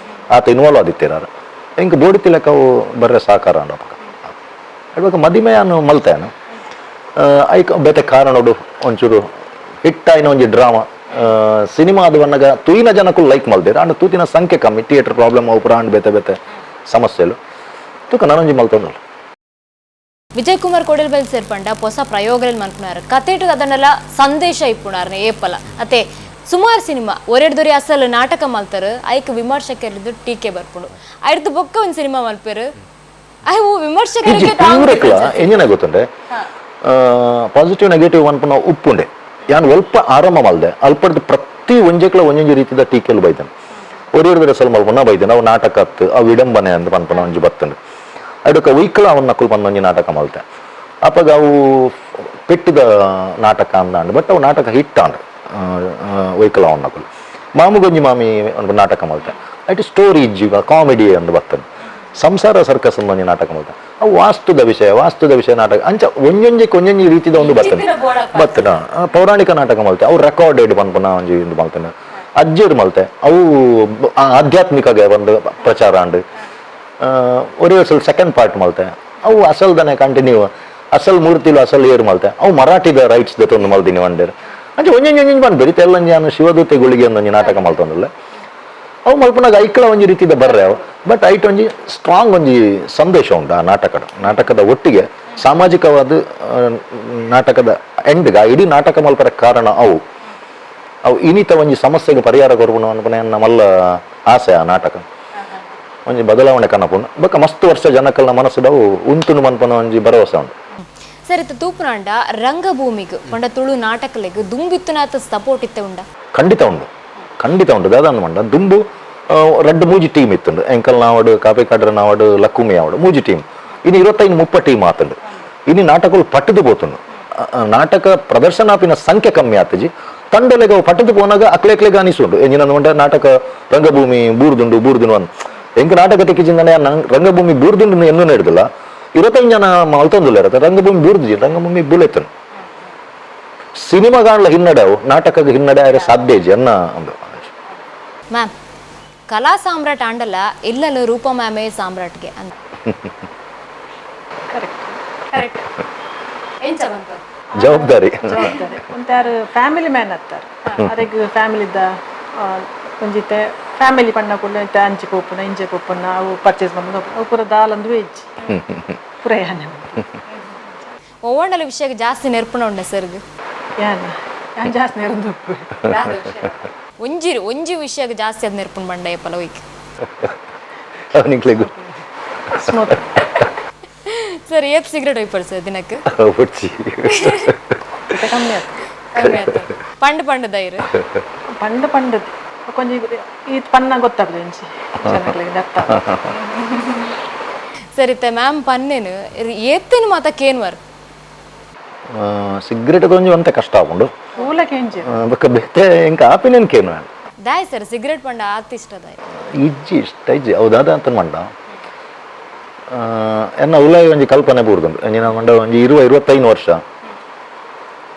ಆತ ಇನ್ವಾಲ್ವ್ ಆದಿತ್ತೇರ್. ಅರ್ ಎಂಕ್ ಬೋಡಿತಿಲೆಕ್ಕ ಅವು ಬರ್ರೆ ಸಹಕಾರ ಅಂಡ. ಅಪಗ ಅಡ್ಬಕ ಮದಿಮೆ ಯಾನು ಮಲ್ತೇನು. ಐಕ್ ಬೇತೆ ಕಾರಣೋಡು ಒಂಚೂರು ಹಿಟ್ಟಾಯಿನ ಒಂಜಿ ಡ್ರಾಮಾ ಸಿನಿಮಾ ಅದು ಬನ್ನಗ ತೂಯಿನ ಜನಕ್ಕೂ ಲೈಕ್ ಮಲ್ದೇರ್, ಅಂಡ್ ತೂತಿನ ಸಂಖ್ಯೆ ಕಮ್ಮಿ, ಥಿಯೇಟರ್ ಪ್ರಾಬ್ಲಮ್ ಅವು ಪೂರ ಅಂಡ್ ಬೇತೆ ಬೇತೆ ಸಮಸ್ಯೆಲು ತೂಕ ನಾನೊಂಜಿ ಮಲ್ತೊಂದಲ್ಲ. ವಿಜಯ್ ಕುಮಾರ್ ಕೊಡಲ್ಬೈಲ್ ಸೇರ್ ಪಂಡ ಹೊಸ ಪ್ರಯೋಗದಲ್ಲಿ ಮನ್ಪುನಾರ್, ಕತೆಟು ಅದನ್ನೆಲ್ಲ ಸಂದೇಶ ಇಪ್ಪುನಾರ್ನೆ ಏಪಲ ಅತ್ತೆ. ಸುಮಾರು ಸಿನಿಮಾ ಒರೆಡ್ದೊರಿ ಅಸಲ್ ನಾಟಕ ಮಲ್ತಾರ, ಐಕ್ ವಿಮರ್ಶಕರಿದ್ದು ಟೀಕೆ ಬರ್ಪುಂಡು. ಐಡ್ದು ಬೊಕ್ಕ ಒಂದು ಸಿನಿಮಾ ಮಲ್ಪೇರು, ಅವು ವಿಮರ್ಶಕರಿಗೆ ಪೂರಕ್ಲ ಎಂಜಿನ ಗೊತ್ತುಂಡೆ, ಪಾಸಿಟಿವ್ ನೆಗೆಟಿವ್ ಅನ್ಪುನ ಉಪ್ಪುಂಡೆ. ಯಾನ್ ಒಲ್ಪ ಆರಂಭ ಮಲ್ದೆ ಅಲ್ಪಡ್ದು ಪ್ರತಿ ಒಂಜೆಕ್ಲ ಒಂಜೊಂಜಿ ರೀತಿದ ಟೀಕೆಲು ಬೈದನ್. ಒರಿಯರ್ದ ಅಸಲ್ ಮಲ್ಪುನ ಬೈದನ್, ಅವು ನಾಟಕ ಅತ್ತು, ಅವು ವಿಡಂಬನೆ ಅಂತ ಪನ್ಪುನ ಒಂಜಿ ಬತ್ತಂಡು. ಅಡುಕ ವೈಕ್ಲ ಅವನ್ನ ನಕುಲ್ ಪಂದ ಒಂಜಿ ನಾಟಕ ಮಲ್ತೆ. ಅಪಗ ಅವು ಪೆಟ್ಟಿದ ನಾಟಕ ಅಂದಾಂಡ್, ಬಟ್ ಅವು ನಾಟಕ ಹಿಟ್ ಆಂಡ್. ವೈಕಲ ಅವನ ನಕುಲ್ ಮಾಮುಗೊಂಜಿ ಮಾಮಿ ಒಂದು ನಾಟಕ ಮಲ್ತೆ, ಐಟ್ ಸ್ಟೋರಿ ಇಜ್ಜಿ, ಕಾಮಿಡಿ ಅಂದ್ ಬತ್ತನ್. ಸಂಸಾರ ಸರ್ಕಸ್ ಅಂದ್ ಒಂಜಿ ನಾಟಕ ಮಲ್ತೆ, ಅವು ವಾಸ್ತುದ ವಿಷಯ, ವಾಸ್ತುದ ವಿಷಯ ನಾಟಕ. ಅಂಚ ಒಂಜೊಂಜೆಕ್ ಒಂಜೊಂಜಿ ರೀತಿದ ಒಂದು ಬತ್ತನೆ ಬತ್ತನ. ಪೌರಾಣಿಕ ನಾಟಕ ಮಲ್ತೆ, ಅವು ರೆಕಾರ್ಡೆಡ್ ಪನ್ಪುನ ಒಂಜಿ ಇಂದು ಮಲ್ತನೆ. ಅಜ್ಜೆರ್ ಮಲ್ತೆ, ಅವು ಆಧ್ಯಾತ್ಮಿಕಗೆ ಒಂದು ಪ್ರಚಾರ ಅಂಡ್. ಒರೇ ಅಸಲ್ ಸೆಕೆಂಡ್ ಪಾರ್ಟ್ ಮಲ್ತೆ, ಅವು ಅಸಲ್ದನೆ ಕಂಟಿನ್ಯೂ. ಅಸಲ್ ಮೂರ್ತಿಲು ಅಸಲ್ ಏರ್ ಮಲ್ತೆ, ಅವು ಮರಾಠಿದ ರೈಟ್ಸ್ ದ ತೊಂದು ಮಲ್ದಿನಿ ವಂಡೇರ್. ಅಂಚ ಒಂಜೊಂಜಿ ಒಂಜೊಂಜಿ ಬಂದು ಬೆರಿತೆ ಎಲ್ಲ. ಯಾನು ಶಿವದೂತೆ ಗುಳಿಗೆ ಒಂದೊಂಜಿ ನಾಟಕ ಮಲ್ತೊಂದುಲ್ಲೆ. ಅವು ಮಲ್ಪುನಾಗ ಐಕ್ಲ ಒಂಜಿ ರೀತಿದ ಬರ್ರೆ ಅವು, ಬಟ್ ಐಟ್ ಒಂಜಿ ಸ್ಟ್ರಾಂಗ್ ಒಂಜಿ ಸಂದೇಶ ಉಂಟು ಆ ನಾಟಕದ. ನಾಟಕದ ಒಟ್ಟಿಗೆ ಸಾಮಾಜಿಕವಾದ ನಾಟಕದ ಎಂಡ್ಗ ಇಡೀ ನಾಟಕ ಮಲ್ಪರ ಕಾರಣ ಅವು ಅವು ಇನ್ನಿತ ಒಂಜಿ ಸಮಸ್ಯೆಗೆ ಪರಿಹಾರ ಕೊರ್ಪುನ ಅನ್ಪುನ ಎನ್ನ ಮಲ್ಲ ಆಸೆ. ಆ ನಾಟಕ ಒಂಜಿ ಬದಲಾವಣೆ ಕನಪುನ ಬೊಕ ಮಸ್ತ್ ವರ್ಷ ಜನಕಲ್ನ ಮನಸ್ಸುಡವು ಉಂತುನು ಮನ್ಪುನ ಒಂಜಿ ಭರವಸೆ ಉಂಟು. ಸರ್, ಇತ್ತ ತೂಪುನಾಂಡ ರಂಗಭೂಮಿಗೆ ಪಂಡ ತುಳು ನಾಟಕಲೆಗ್ ದುಂಬಿತ್ತುನಾತ ಸಪೋರ್ಟ್ ಇತ್ತೆ ಉಂಡ? ಖಂಡಿತ ಉಂಡು, ಖಂಡಿತ ಉಂಡು. ದಾದಾಂದ್ ಮಂಡ ದುಂಬು ರಡ್ಡು ಮೂಜಿ ಟೀಮ್ ಇತ್ತುಂಡು. ಎಂಕಲ್ ನಾವಡು, ಕಾಪೆ ನಾವಡು, ಲಕ್ಕುಮಿ ಆವಡು, ಮೂಜಿ ಟೀಮ್. ಇನ್ನು 25-30 ಟೀಮ್ ಆತುಂಡು. ಇನ್ನು ನಾಟಕಗಳು ಪಟ್ಟದು ಪೋತುಂಡು. ನಾಟಕ ಪ್ರದರ್ಶನಾಪಿನ ಸಂಖ್ಯೆ ಕಮ್ಮಿ ಆತಜಿ. ತಂಡಲೆಗ ಅವು ಪಟ್ಟದು ಪೋನಾಗ ಅಕ್ಲೆ ಅನಿಸುಂಡು. ಎಂಜಿನ ಮಂಡ ನಾಟಕ ರಂಗಭೂಮಿ ಬೂರ್ದುಂಡು ಬೂರ್ದುಂಡು ಅಂದ್. ಎಂಕ್ ನಾಟಕ ತಿಕ್ಕಿಜಿಂದನೆ ರಂಗಭೂಮಿ ಬೂರ್ದುಂಡು ಎನ್ನು ಹಿಡ್ದಿಲ್ಲ. 25 ಜನ ಮಲ್ತೊಂದುಲ್ಲ ಇರತ್ತೆ. ರಂಗಭೂಮಿ ಬೂರ್ದುಜಿ, ರಂಗಭೂಮಿ ಬುಲೆತನು. ಸಿನಿಮಾಗಾಂಡ್ಲ ಹಿನ್ನಡೆ ಅವು, ನಾಟಕಕ್ಕೆ ಹಿನ್ನಡೆ ಆದ್ರೆ ಸಾಧ್ಯ ಇಜ್ಜಿ ಅನ್ನ ಒಂದು. ಮ್ಯಾಮ್, ಕಲಾ ಸಾಮ್ರಾಟ್ ಆಂಡಲ ಇಲ್ಲಲ್ಲ ರೂಪ ಮ್ಯಾಮೇ ಸಾಮ್ರಾಟ್ಗೆ ಅಂತ. ಕರೆಕ್ಟ್. ಕರೆಕ್ಟ್. ಎಂಚ ಬಂತು? ಜವಾಬ್ದಾರಿ. ಜವಾಬ್ದಾರಿ ಒಂತಾರು ಫ್ಯಾಮಿಲಿ ಮ್ಯಾನ್ ಅತ್ತಾರೆ. ಅರೆಗ್ ಫ್ಯಾಮಿಲಿದ ಒಂಜಿತೆ ಫ್ಯಾಮಿಲಿ ಪಣ್ಣ ಕೂಡಲೇ ಇತ್ತೆ ಅಂಚೆ ಪೋಪುನ ಇಂಚೆ ಪೋಪುನ, ಅವು ಪರ್ಚೇಸ್ ಮಲ್ಪುನ, ಅವು ಪೂರ ದಾಲಂದು ಇಜ್ಜಿ, ಪೂರ ಯಾನೆ. ಒವ್ವಂಡಲ ವಿಷಯಕ್ಕೆ ಜಾಸ್ತಿ ನೆರ್ಪುಣ ಉಂಡ ಸರ್ಗ್? ಯಾನ ಯಾನ್ ಜಾಸ್ತಿ ನೆರಂದು ಉಪ್ಪು. ಒಂಜಿ ಒಂಜಿ ವಿಷಯಕ್ಕೆ ಜಾಸ್ತಿ ಅದ್ ನೆರ್ಪುಣ ಬಂಡ ಏಪಲ ಒಯ್ಕ್? ಅವನಿಗೆ Smooth. Sir ಏತ್ ಸಿಗರೇಟ್ ಒಯ್ಪರ್ ಸರ್ ದಿನಕ್ಕೆ? ಬುಡ್ಚಿ. ಕಮ್ಮಿ ಆಯ್ತು. ಕಮ್ಮಿ ಆಯ್ತು. ಪಂಡ್ ಪಂಡ್ ದೈರ್ ಪಂಡ ಪಂಡದು ಕೊಂಚ ಈ ಪನ್ನ ಗೊತ್ತಾಗ್ತದೆ ಇಂಚಿ ಜನಗಳಿಗೆ ಅರ್ಥ. ಸರ್ ಇತ್ತೆ ಮ್ಯಾಮ್ ಪನ್ನೇನು ಏತ್ತೇನು ಮಾತ ಕೇನ್ವರ್? ಸಿಗರೇಟ್ ಒಂಜಿ ಒಂತೆ ಕಷ್ಟ ಆಪುಂಡು. ಮೂಲಕ್ಕೆ ಇಂಚಿ. ಬೊಕ್ಕ ಬೇತೆ ಇಂಕ ಆಪಿನೇನು ಕೇನು ದಾಯ್ ಸರ್ ಸಿಗರೇಟ್ ಪಂಡ ಆತ್ ಇಷ್ಟ ದಾಯ್? ಇಜ್ಜಿ, ಇಷ್ಟ ಇಜ್ಜಿ. ಹೌದಾದ ಅಂತ ಮಂಡ ಎನ್ನ ಉಲಾಯಿ ಒಂಜಿ ಕಲ್ಪನೆ ಬೂರ್ದುಂಡು. ಎಂಜಿನ ಮಂಡ ಒಂಜಿ 20-25 ವರ್ಷ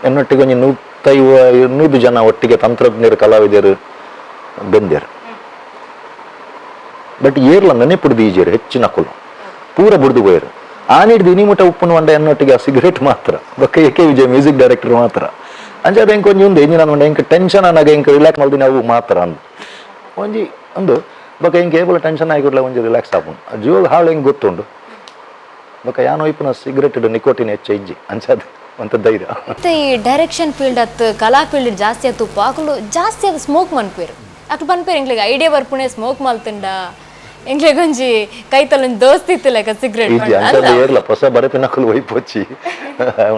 ಎನ್ನೊಟ್ಟಿಗೆ ಒಂಜಿ 150-200 ಜನ ಒಟ್ಟಿಗೆ ತಂತ್ರಜ್ಞರು ಕಲಾವಿದರು ಬೆಂದೇರು. ಬಟ್ ಏರ್ಲ ನೆನೆಪುಡ್ದು ಈಜೇರು ಹೆಚ್ಚಿನ ಕುಲು ಪೂರ ಬುಡ್ದು ಪೋಯರು. ಆನಿಡ್ದು ಇನಿಮುಟ ಉಪ್ಪುನ ಮಂಡ ಎನ್ನೊಟ್ಟಿಗೆ ಆ ಸಿಗರೇಟ್ ಮಾತ್ರ, ಬೊಕ್ಕ A K Vijay music director ಮಾತ್ರ. ಅಂಚ ಅದು ಎಂಕ್ ಒಂಜಿ ಉಂದು ಎಂಜಿನ ಮಂಡ ಎಂಕ್ ಟೆನ್ಷನ್ ಅನ್ನಾಗ ಎಂಕ್ ರಿಲ್ಯಾಕ್ಸ್ ಮಲ್ದಿನ ಅವು ಮಾತ್ರ ಅಂದು ಒಂಜಿ ಅಂದು. ಬೊಕ್ಕ ಎಂಕ್ ಏಪಲ ಟೆನ್ಷನ್ ಆಗಿ ಒಂಜಿ ರಿಲ್ಯಾಕ್ಸ್ ಆಪುಂಡು. ಜೀವದ ಹಾಳು ಹೆಂಗೆ ಗೊತ್ತುಂಡು. ಬೊಕ್ಕ ಯಾನ್ ಒಯ್ಪುನ ಸಿಗರೇಟ್ ನಿಕೋಟಿನ್ ಹೆಚ್ಚ ಇಜ್ಜಿ, ಅಂಚಾದ ಒಂತ ಧೈರ್ಯ. ಮತ್ತೆ ಈ ಡೈರೆಕ್ಷನ್ ಫೀಲ್ಡ್ ಅತ್ತು ಕಲಾ ಫೀಲ್ಡ್ ಜಾಸ್ತಿ ಆತು ಅಕುಲು ಜಾಸ್ತಿ ಅದು ಸ್ಮೋಕ್ ಮನ್ಪೇರು. ಅಕ್ಲು ಪನ್ಪೇರು ಎಂಕ್ಲೆಗ್ ಐಡಿಯಾ ಬರ್ಪುಣೆ ಸ್ಮೋಕ್ ಮಲ್ತುಂಡ ಎಂಕ್ಲೆಗ್ ಒಂಜಿ ಕೈತಲ್ ಒಂಜಿ ದೋಸ್ತಿ ಇತ್ತು ಲೆಕ್ಕ ಸಿಗರೇಟ್. ಇಜ್ಜಿ, ಅಂಚಾದ ಏರ್ಲ ಹೊಸ ಬರಪಿನಕುಲು ಒಯ್ಪೊಚ್ಚಿ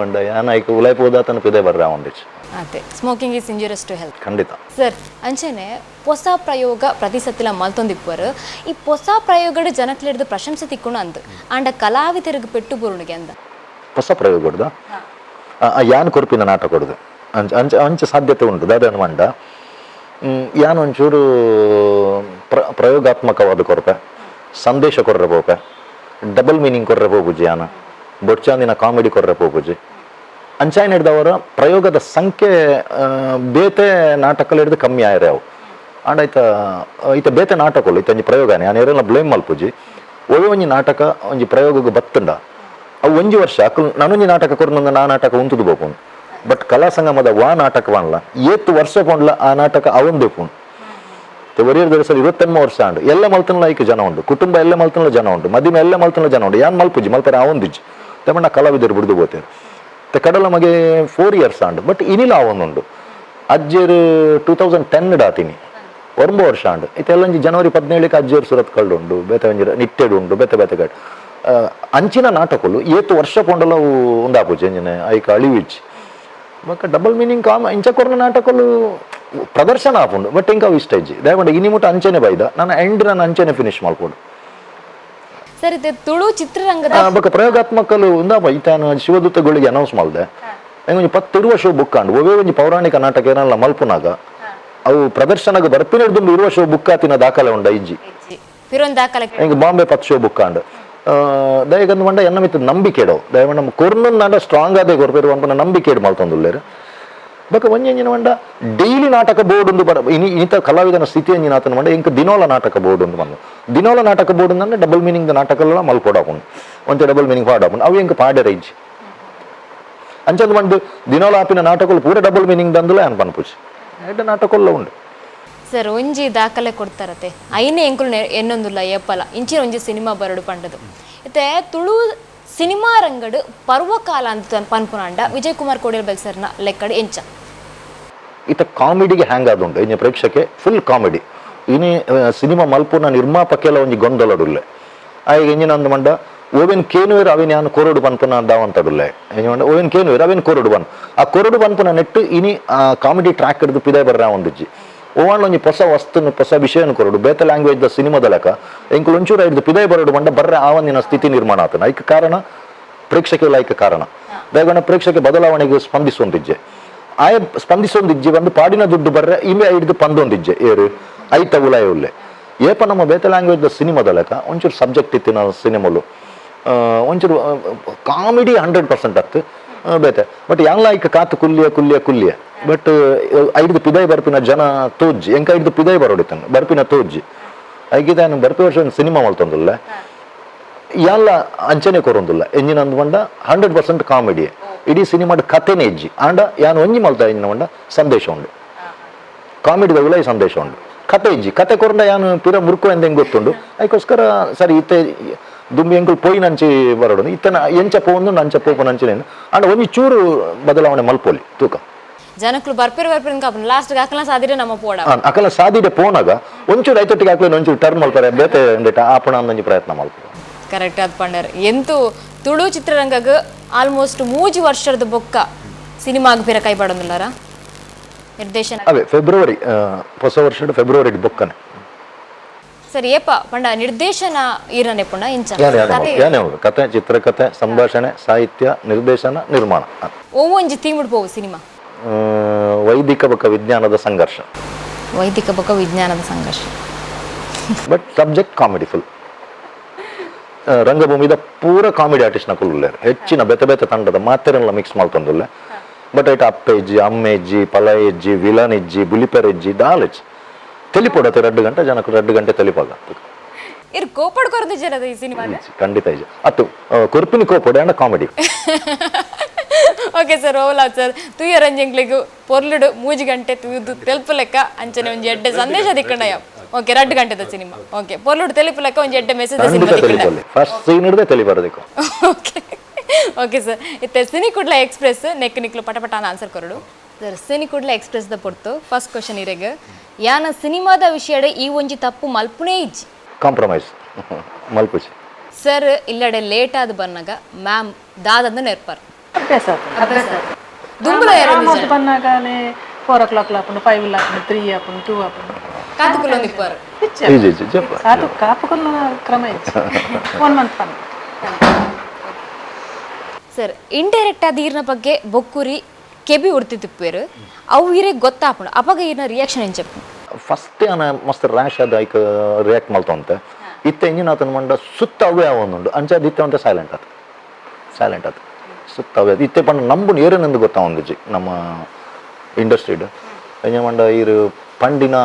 ಉಂಡ ಯಾನ್ ಐಕ್ ಉಲಾಯ್ ಪೋದಾತನ ಪಿದೆ ಬರ್ರ ಉಂಡಿಚ್. ಅದೇ smoking is injurious to health. ಖಂಡಿತ. ಸರ್ ಅಂಚನೆ ಹೊಸ ಪ್ರಯೋಗ ಪ್ರತಿ ಸತಿಲ ಮಲ್ತೊಂದಿಪ್ಪರು. ಈ ಹೊಸ ಪ್ರಯೋಗಡ್ ಜನಕ್ಲೆಡ್ದು ಪ್ರಶಂಸೆ ತಿಕ್ಕೊಂಡು ಅಂದ್ ಆಂಡ ಕಲಾವಿದರಿಗೆ ಪೆಟ್ಟು ಬುರುಣಿಗೆ ಅಂದ. ಹೊಸ ಪ್ರಯೋಗ ಕೊಡ್ದ ಯಾನ್ ಕೊರ್ಪಿನ ನಾಟಕ ಕೊಡುದು ಅಂಚ ಅಂಚ ಅಂಚ ಸಾಧ್ಯತೆ ಉಂಟು ದಾದ ಮಂಡ. ಯಾನ್ ಒಂಚೂರು ಪ್ರಯೋಗಾತ್ಮಕವಾದ ಕೊರ್ಪೆ, ಸಂದೇಶ ಕೊರ್ರೆ ಪೋಪೆ, ಡಬಲ್ ಮೀನಿಂಗ್ ಕೊರ್ರೆ ಪೋಪುಜಿ, ಯಾನ ಬೊಡ್ಚಾಂದಿನ ಕಾಮಿಡಿ ಕೊರ್ರೆ ಪೋಪುಜಿ. ಅಂಚಾಯಿನ ಹಿಡ್ದವರ ಪ್ರಯೋಗದ ಸಂಖ್ಯೆ ಬೇತೆ ನಾಟಕలు ಹಿಡ್ದು ಕಮ್ಮಿ ಆಯ್ರೆ ಅವು. ಆಂಡ ಐತ ಐತ ಬೇತೆ ನಾಟಕలు ಇತ್ತ ಒಂಜಿ ಪ್ರಯೋಗನೇ ಯಾನ್ ಏರೆಲ್ಲ ಬ್ಲೇಮ್ ಮಲ್ಪುಜಿ. ಒಳ್ಳೆ ಒಂಜಿ ನಾಟಕ ಒಂಜಿ ಪ್ರಯೋಗಕ್ಕೆ ಬತ್ತುಂಡ ಅವು ಒಂಜಿ ವರ್ಷ ಅಕುಲು ನಾನೊಂಜಿ ನಾಟಕ ಕೊರ್ನಂದ ನಾ ನಾಟಕ ಉಂತುದು ಬೋಪುಂಡು. ಬಟ್ ಕಲಾ ಸಂಗಮದ ವಾ ನಾಟಕವನ್ಲ ಏತ್ ವರ್ಷ ಪೋಂಡ್ಲ ಆ ನಾಟಕ ಅವಂದೇ ಪೋಂಡು. ಒರಿಯರ್ ದರ್ಸಲ್ 28 ವರ್ಷ ಆಂಡು ಎಲ್ಲ ಮಲ್ತನ್ಲ ಐಕ್ ಜನ ಉಂಡು, ಕುಟುಂಬ ಎಲ್ಲ ಮಲ್ತನ್ಲ ಜನ ಉಂಡು, ಮದಿಮೆ ಎಲ್ಲ ಮಲ್ತನ್ಲ ಜನ ಉಂಡು. ಯಾನ್ ಮಲ್ಪುಜಿ ಮಲ್ಪರೆ ಅವಂದಿಜ್ಜಿ ತಮ್ಮಣ್ಣ ಕಲಾವಿದರು ಬಿಡ್ದು ಬೋತೇರು. ತೆ ಕಡಲ ಮಗೆ 4 ಇಯರ್ಸ್ ಆಂಡು ಬಟ್ ಇನಿಲ ಅವೊಂದುಂಡು. ಅಜ್ಜೇರು 2010 ಡಾತೀನಿ 9 ವರ್ಷ ಆಂಡು. ಇತ್ತೆಲ್ಲೊಂಜಿ ಜನವರಿ 17ಕ್ಕೆ ಅಜ್ಜೇರು ಸುರತ್ ಕಳ್ಳುಂಡು, ಬೇತೆ ಒಂಜಿ ನಿಟ್ಟೆಡು ಉಂಡು, ಬೇತೆ ಬೇತೆ ಕಟ್ ಅಂಚಿನ ನಾಟಕಲು ಏತು ವರ್ಷ ಪೋಂಡಲ ಅವು ಉಂದಾಪುಜಿ ಎಂಜಿನ ಐಕ ಅಳಿವಿಜ್ಜಿ. ಬೊಕ್ಕ double meaning com ಇಂಚ ಕೊರ್ನ ನಾಟಕಲು ಪ್ರದರ್ಶನ ಆಪುಂಡು ಬಟ್ ಇಂಕ ಅವು ಇಷ್ಟ ಇಜ್ಜಿ. ದಯಮಾಡಿ ಇನಿ ಮುಟ್ಟ ಅಂಚೆನೆ ಬೈದ ನಾನು ಎಂಡ್ ನಾನು ಅಂಚೆನೆ ಫಿನಿಶ್ ಮಲ್ಪೊಡು. ಸರ್ ಇದು ತುಳು ಚಿತ್ರರಂಗದ ಬೊಕ್ಕ ಪ್ರಯೋಗಾತ್ಮಕಲು ಉಂದಾಪ ಇತ್ತಾನು ಶಿವದೂತಗಳಿಗೆ ಅನೌನ್ಸ್ ಮಲ್ದೆ ಎಂಗೊಂಜಿ 10 ವರ್ಷ ಬುಕ್ ಆಂಡ್ ಒವೇ ಒಂಜಿ ಪೌರಾಣಿಕ ನಾಟಕ ಏನಲ್ಲ ಮಲ್ಪುನಾಗ ಅವು ಪ್ರದರ್ಶನಕ್ಕೆ ಬರ್ಪಿನ ದುಂಬು 20 ವರ್ಷ ಬುಕ್ ಆತಿನ ದಾಖಲೆ ಉಂಡ ಇಜ್ಜಿ. ಪಿರೊಂದು ದಾಖಲೆ. ಎಂಕ್ ಬಾಂಬೆ 10 ಶೋ ಬುಕ್ ಆಂಡ್. ದಯಗಂದು ಮಂಡ ಎನ್ನ ಮಿತ್ತ ನಂಬಿಕೆ ಇಡವು. ದಯಮಂಡ ನಮ್ಮ ಕೊರ್ನಂದಾಂಡ ಸ್ಟ್ರಾಂಗ್ ಆದೇ ಕೊರ್ಪೇರು ಅನ್ಪನ ನಂಬಿಕೆ ಇಡು ಮಲ್ತೊಂದುಲ್ಲೇರು. ಬೊಕ್ಕ ಒಂಜಿ ಎಂಜಿನ ಮಂಡ ಡೈಲಿ ನಾಟಕ ಬೋರ್ಡ್ ಒಂದು ಬರ ಇನಿ ಇನಿತ ಕಲಾವಿದನ ಸ್ಥಿತಿ ಎಂಜಿನ ಆತನ ಮಂಡ ಎಂಕ್ ದಿನೋಲ ನಾಟಕ ಬೋರ್ಡ್ ಒಂದು ಬಂದು ದಿನೋಲ ನಾಟಕ ಬೋರ್ಡ್ ಅಂದ್ರೆ ಡಬಲ್ ಮೀನಿಂಗ್ ನಾಟಕ ಮಲ್ಪೊಡಾಪುಂಡು ಒಂತೆ ಡಬಲ್ ಮೀನಿಂಗ್ ಪಾಡಾಪುಂಡು ಅವು ಎಂಕ್ ಪಾಡೆರ ಇಜ್ಜಿ. ಅಂಚಂದು ಮಂಡು ದಿನೋಲ ಆಪಿನ ನಾಟಕಲು ಪೂರ ಡಬಲ್ ಮೀನಿಂಗ್ ದಂದುಲ ಅನ್ ಪನ್ಪುಜಿ ಎಡ್ಡೆ ನಾಟಕೊಲ್ಲ ಉಂಡು. ಸರ್ ಒಂಜಿ ದಾಖಲೆ ಕೊಡ್ತಾರತೆ ಐನೇ ಎಂಕುಲು ಎನ್ನೊಂದುಲ್ಲ ಏಪಲ ಇಂಚಿನ ಒಂಜಿ ಸಿನಿಮಾ ಬರಡು ಪಂಡದು. ಇತ್ತೆ ತುಳು ಸಿನಿಮಾ ರಂಗಡು ಪರ್ವಕಾಲ ಅಂತ ಪನ್ಪುನಾಂಡ ವಿಜಯ್ ಕುಮಾರ್ ಕೋಡಿಯಲ್ ಸರ್ನ ಲೆಕ್ಕಡು ಎಂಚ? ಇತ್ತ ಕಾಮಿಡಿಗೆ ಹ್ಯಾಂಗ್ ಆದುಂಡು ಇನ್ನು ಪ್ರೇಕ್ಷಕೆ ಫುಲ್ ಕಾಮಿಡಿ ಇನಿ ಸಿನಿಮಾ ಮಲ್ಪುನ ನಿರ್ಮಾಪಕೆಲ್ಲ ಒಂಜಿ ಗೊಂದಲಡುಲ್ಲೆ. ಆಯ್ಗೆ ಇಂಜಿನ ಅಂದ ಮಂಡ ಓವೆನ್ ಕೇನುವೇರು ಅವಿನ ಯಾನ್ ಕೊರಡು ಪನ್ಪುನ ದಾವಂತಡುಲ್ಲೆ ಇಂಜಿ ಮಂಡ ಓವೆನ್ ಕೇನುವೇರು ಅವಿನ ಕೊರಡು ಬನ್ ಆ ಕೊರಡು ಪನ್ಪುನ ನೆಟ್ಟು ಇನಿ ಆ ಕಾಮಿಡಿ ಟ್ರ್ಯಾಕ್ ಹಿಡಿದು ಪಿದಾಯ್ ಬರ್ರ ಒಂದಿಜ್ಜಿ. ಓವಾಂಡ್ ಒಂಜಿ ಹೊಸ ವಸ್ತುನು ಹೊಸ ವಿಷಯನ ಕೊರಡು ಬೇತೆ ಲ್ಯಾಂಗ್ವೇಜ್ ದ ಸಿನಿಮಾದ ಲೆಕ್ಕ ಎಂಕುಲು ಒಂಚೂರು ಹಿಡಿದು ಪಿದಾಯ್ ಬರಡು ಮಂಡ ಬರ್ರೆ ಆವಂದಿನ ಸ್ಥಿತಿ ನಿರ್ಮಾಣ ಆತನ ಐಕ್ ಕಾರಣ ಪ್ರೇಕ್ಷಕೆಲ್ಲ ಐಕ್ ಕಾರಣ. ದಯಗಣ ಪ್ರೇಕ್ಷಕ ಬದಲಾವಣೆಗೆ ಸ್ಪಂದಿಸುವಂತಿಜ್ಜೆ ಆಯ ಸ್ಪಂದಿಸೊಂದಿಜ್ಜೆ ಒಂದು ಪಾಡಿನ ದುಡ್ಡು ಬರ್ರೆ ಇಮೆ ಹಿಡಿದು ಪಂದೊಂದಿಜ್ಜೆ ಏರು ಐತ ಉಲಾಯ ಉಲ್ಲೆ. ಏಪ ನಮ್ಮ ಬೇತೆ ಲ್ಯಾಂಗ್ವೇಜ್ ದ ಸಿನಿಮಾದ ಲೆಕ್ಕ ಒಂಚೂರು ಸಬ್ಜೆಕ್ಟ್ ಇತ್ತಿನ ಸಿನಿಮಾಲು ಒಂಚೂರು ಕಾಮಿಡಿ 100% ಅತ್ತು ಬೇತೆ ಬಟ್ ಯಾಂಗ್ಲ ಐಕ್ ಕಾತು ಕುಲ್ಲಿಯ ಕುಲ್ಲಿಯ ಕುಲ್ಲಿಯ ಬಟ್ ಐದು ಪಿದಾಯ್ ಬರ್ಪಿನ ಜನ ತೋಜ್ಜಿ ಎಂಕ ಐದು ಪಿದಾಯ್ ಬರೋಡಿತನು ಬರ್ಪಿನ ತೋಜ್ಜಿ ಐಗಿದ ಬರ್ಪಿ ವರ್ಷ ಒಂದು ಸಿನಿಮಾ ಮಲ್ತೊಂದುಲ್ಲ ಯಾನ್ಲ ಅಂಚನೆ ಕೊರೊಂದುಲ್ಲ ಎಂಜಿನ ಅಂದ್ಕೊಂಡ 100% ಕಾಮಿಡಿ ಇಡೀ ಸಿನಿಮಾದ ಕಥೆನೇ ಇಜ್ಜಿ ಆಂಡ ಯಾನ್ ಒಂಜಿ ಮಲ್ತ ಎಂಜಿನ ಮಂಡ ಸಂದೇಶ ಉಂಡು ಕಾಮಿಡಿದ ಉಲೈ ಸಂದೇಶ ಉಂಡು ಕತೆ ಇಜ್ಜಿ ಕತೆ ಕೊರಂಡ ಯಾನ್ ಪಿರ ಮುರ್ಕೊ ಎಂದ ಹೆಂಗ್ ಗೊತ್ತುಂಡು ಅದಕ್ಕೋಸ್ಕರ ಸರಿ ಇತ್ತೆ ದುಂಬಿ ಎಂಕುಲು ಪೋಯಿ ನಂಚಿ ಬರೋಡು ಇತ್ತನ ಎಂಚ ಪೋಂದು ನಂಚ ಪೋಪು ನಂಚಿನೇನು ಆಂಡ ಒಂಜಿ ಚೂರು ಬದಲಾವಣೆ ಮಲ್ಪೊಲಿ ತೂಕ ಜನಕ್ಲು ಬರ್ಪಿರ ಬರ್ಪಿರ ಕಾಪುನ ಲಾಸ್ಟ್ ಅಕಲ ಸಾದಿರೆ ನಮ್ಮ ಪೋಡ ಅಕಲ ಸಾದಿಡೆ ಪೋನಾಗ ಒಂಚೂರು ಐತೊಟ್ಟಿಗೆ ಹಾಕ್ಲಿ ಒಂಚೂರು ಟರ್ನ್ ಮಲ್ಪರೆ ಬೇತೆ ಆಪಣ ಅಂದೊಂಜಿ ಪ್ರಯತ್ನ ಮಲ್ಪು. Correct ಅದು ಪಂಡರ್. ಎಂತು ತುಳು ಚಿತ್ರರಂಗಗ್ ಆಲ್ಮೋಸ್ಟ್ 3 ವರ್ಷದ ಬೊಕ್ಕ ಸಿನಿಮಾಗ್ ಬೇರೆ ಕೈ ಪಡೊಂದುಲ್ಲಾರ ನಿರ್ದೇಶನ. ಅವೇ ಫೆಬ್ರವರಿ, ಹೊಸ ವರ್ಷದ ಫೆಬ್ರವರಿ ಬೊಕ್ಕನೆ. ಸರ್ ಏಪ ಪಂಡ ನಿರ್ದೇಶನ ಈರನೆ ಪುಂಡ ಇಂಚ? ಯಾನೆ ಯಾನೆ ಯಾನೆ ಹೌದು. ಕತೆ, ಚಿತ್ರಕಥೆ, ಸಂಭಾಷಣೆ, ಸಾಹಿತ್ಯ, ನಿರ್ದೇಶನ, ನಿರ್ಮಾಣ. ಒವ್ವೊಂಜಿ ಥೀಮ್ ಪೋವು ಸಿನಿಮಾ? ವೈದಿಕ ಬೊಕ್ಕ ವಿಜ್ಞಾನದ ಸಂಘರ್ಷ. ವೈದಿಕ ಬೊಕ್ಕ ವಿಜ್ಞಾನದ ಸಂಘರ್ಷ. But subject comedy full. ರಂಗಭೂಮಿದ ಪೂರ ಕಾಮಿಡಿ ಆರ್ಟಿಸ್ಟ್ ನಕುಲ್ಲೇರು, ಹೆಚ್ಚಿನ ಬೇತೆ ಬೇತೆ ತಂಡದ ಮಾತೆರೆಲ್ಲ ಮಿಕ್ಸ್ ಮಾಡ್ತಂದುಲ್ಲೆ. ಬಟ್ ಐಟ್ ಅಪ್ಪೆಜ್ಜಿ, ಅಮ್ಮೆಜ್ಜಿ, ಪಲ ಎಜ್ಜಿ, ವಿಲನ್ ಇಜ್ಜಿ, ಬುಲಿಪೆರ್ ಇಜ್ಜಿ, ದಾಲ್ ಇಜ್ಜಿ. ತೆಲಿಪೊಡತೆ 2 ಗಂಟೆ ಜನಕ್ಕೆ 2 ಗಂಟೆ ತೆಲಿಪಾಗ. ಇರ್ ಕೋಪಡ್ ಕೊರದು ಜನದ ಈ ಸಿನಿಮಾ? ಖಂಡಿತ ಇಜ್ಜಿ. ಅತ್ತು ಕೊರ್ಪಿನಿ ಕೋಪೊಡೆ and comedy. Okay sir, Ola sir ತುಯ್ಯ ರಂಜಂಗ್ಲಿಗು ಪೊರ್ಲುಡು 3 ಗಂಟೆ ತುಯ್ದು ತೆಲ್ಪು ಲೆಕ್ಕ ಅಂಚನೆ ಒಂಜಿ ಎಡ್ಡೆ ಸಂದೇಶ ದಿಕ್ಕಂಡಯ್ಯ. ಓಕೆ, 2 ಗಂಟೆದ ಸಿನಿಮಾ. ಓಕೆ, ಪೊರ್ಲುಡು ತೆಲಿಪು ಲೆಕ್ಕ ಒಂಜಿ ಎಡ್ಡೆ ಮೆಸೇಜ್ ಸಿನಿಮಾ ಖಂಡಿತ ದಿಕ್ಕಂಡ. ತೆಲಿಪಲ್ಲಿ ಫಸ್ಟ್ ಸೀನ್ ಹಿಡ್ದೆ ತೆಲಿಬಾರದಿಕ್ಕು. Okay okay sir, ಇತ್ತೆ cine Kudla express neck ನಿಕ್ಲು ಪಟ ಪಟ ಆನ್ಸರ್ ಕೊರಡು sir. Cine Kudla express the ಪೊರ್ತು first question ಇರೆಗ್, ಯಾನ ಸಿನಿಮಾದ ವಿಷಯಡೆ ಈ ಒಂಜಿ ತಪ್ಪು ಮಲ್ಪುನೇ ಇಜ್ಜಿ? ಕಾಂಪ್ರಮೈಸ್ ಮಲ್ಪುಚಿ. ಸರ್ ಇಲ್ಲಡೆ ಲೇಟ್ ಆದ್ ಬನ್ನಗ ಮ್ಯಾಮ್ ದಾದಂದು ನೆರ್ಪರ್? ಅಭ್ಯಾಸ ಆತು. ದುಂಬುಲ ಆಲ್ಮೋಸ್ಟ್ ಬನ್ನಾಗನೆ 4 ಓ ಕ್ಲಾಕ್ ಆಪುಂಡು, 5 ಆಪುಂಡು, 3 ಆಪುಂಡು, 2 ಆಪುಂಡು. ಕಾತುಕುಲೊಂದಿಪ್ಪರು. ಹೆಚ್ಚು. ಇಜ್ಜಿ ಇಜ್ಜಿ ಜಪ್ಪ. ಕಾತು ಕಾಪುಕೊಲ್ಲ ಕ್ರಮ ಹೆಚ್ಚು. 1 ಮಂತ್ ಪನ್. ಸರ್, ಇಂಡೈರೆಕ್ಟ್ ಆದ ಈರ್ನ ಬಗ್ಗೆ ಬೊಕ್ಕುರಿ ಕೆಬಿ ಉಡ್ತಿತ್ತಿಪ್ಪೇರು, ಅವು ಇರೆಗ್ ಗೊತ್ತಾಪುಂಡು, ಅಪಗ ಈರ್ನ ರಿಯಾಕ್ಷನ್ ಎಂಚಪ್ಪು? ಫಸ್ಟ್ ಅನ ಮಸ್ತ್ ರ್ಯಾಶ್ ಆದ ಐಕ್ ರಿಯಾಕ್ಟ್ ಮಲ್ತೊಂತೆ. ಇತ್ತೆ ಇಂಜಿನ ಆತನ ಮಂಡ ಸುತ್ತ ಅವೇ ಒಂದುಂಡು ಅಂಚಾದ ಇತ್ತೆ ಒಂತೆ ಸೈಲೆಂಟ್ ಆತ, ಸೈಲೆಂಟ್ ಆತ ಸುತ್ತ ಅವೇ. ಇತ್ತೆ ಪಂಡ ನಂಬುನು ಏರೇನೆಂದು ಗೊತ್ತಾವೊಂದಿಜ್ಜಿ ನಮ್ಮ ಇಂಡಸ್ಟ್ರಿಡ್. ಎಂಜ ಮಂಡ ಈರು ಪಂಡಿನ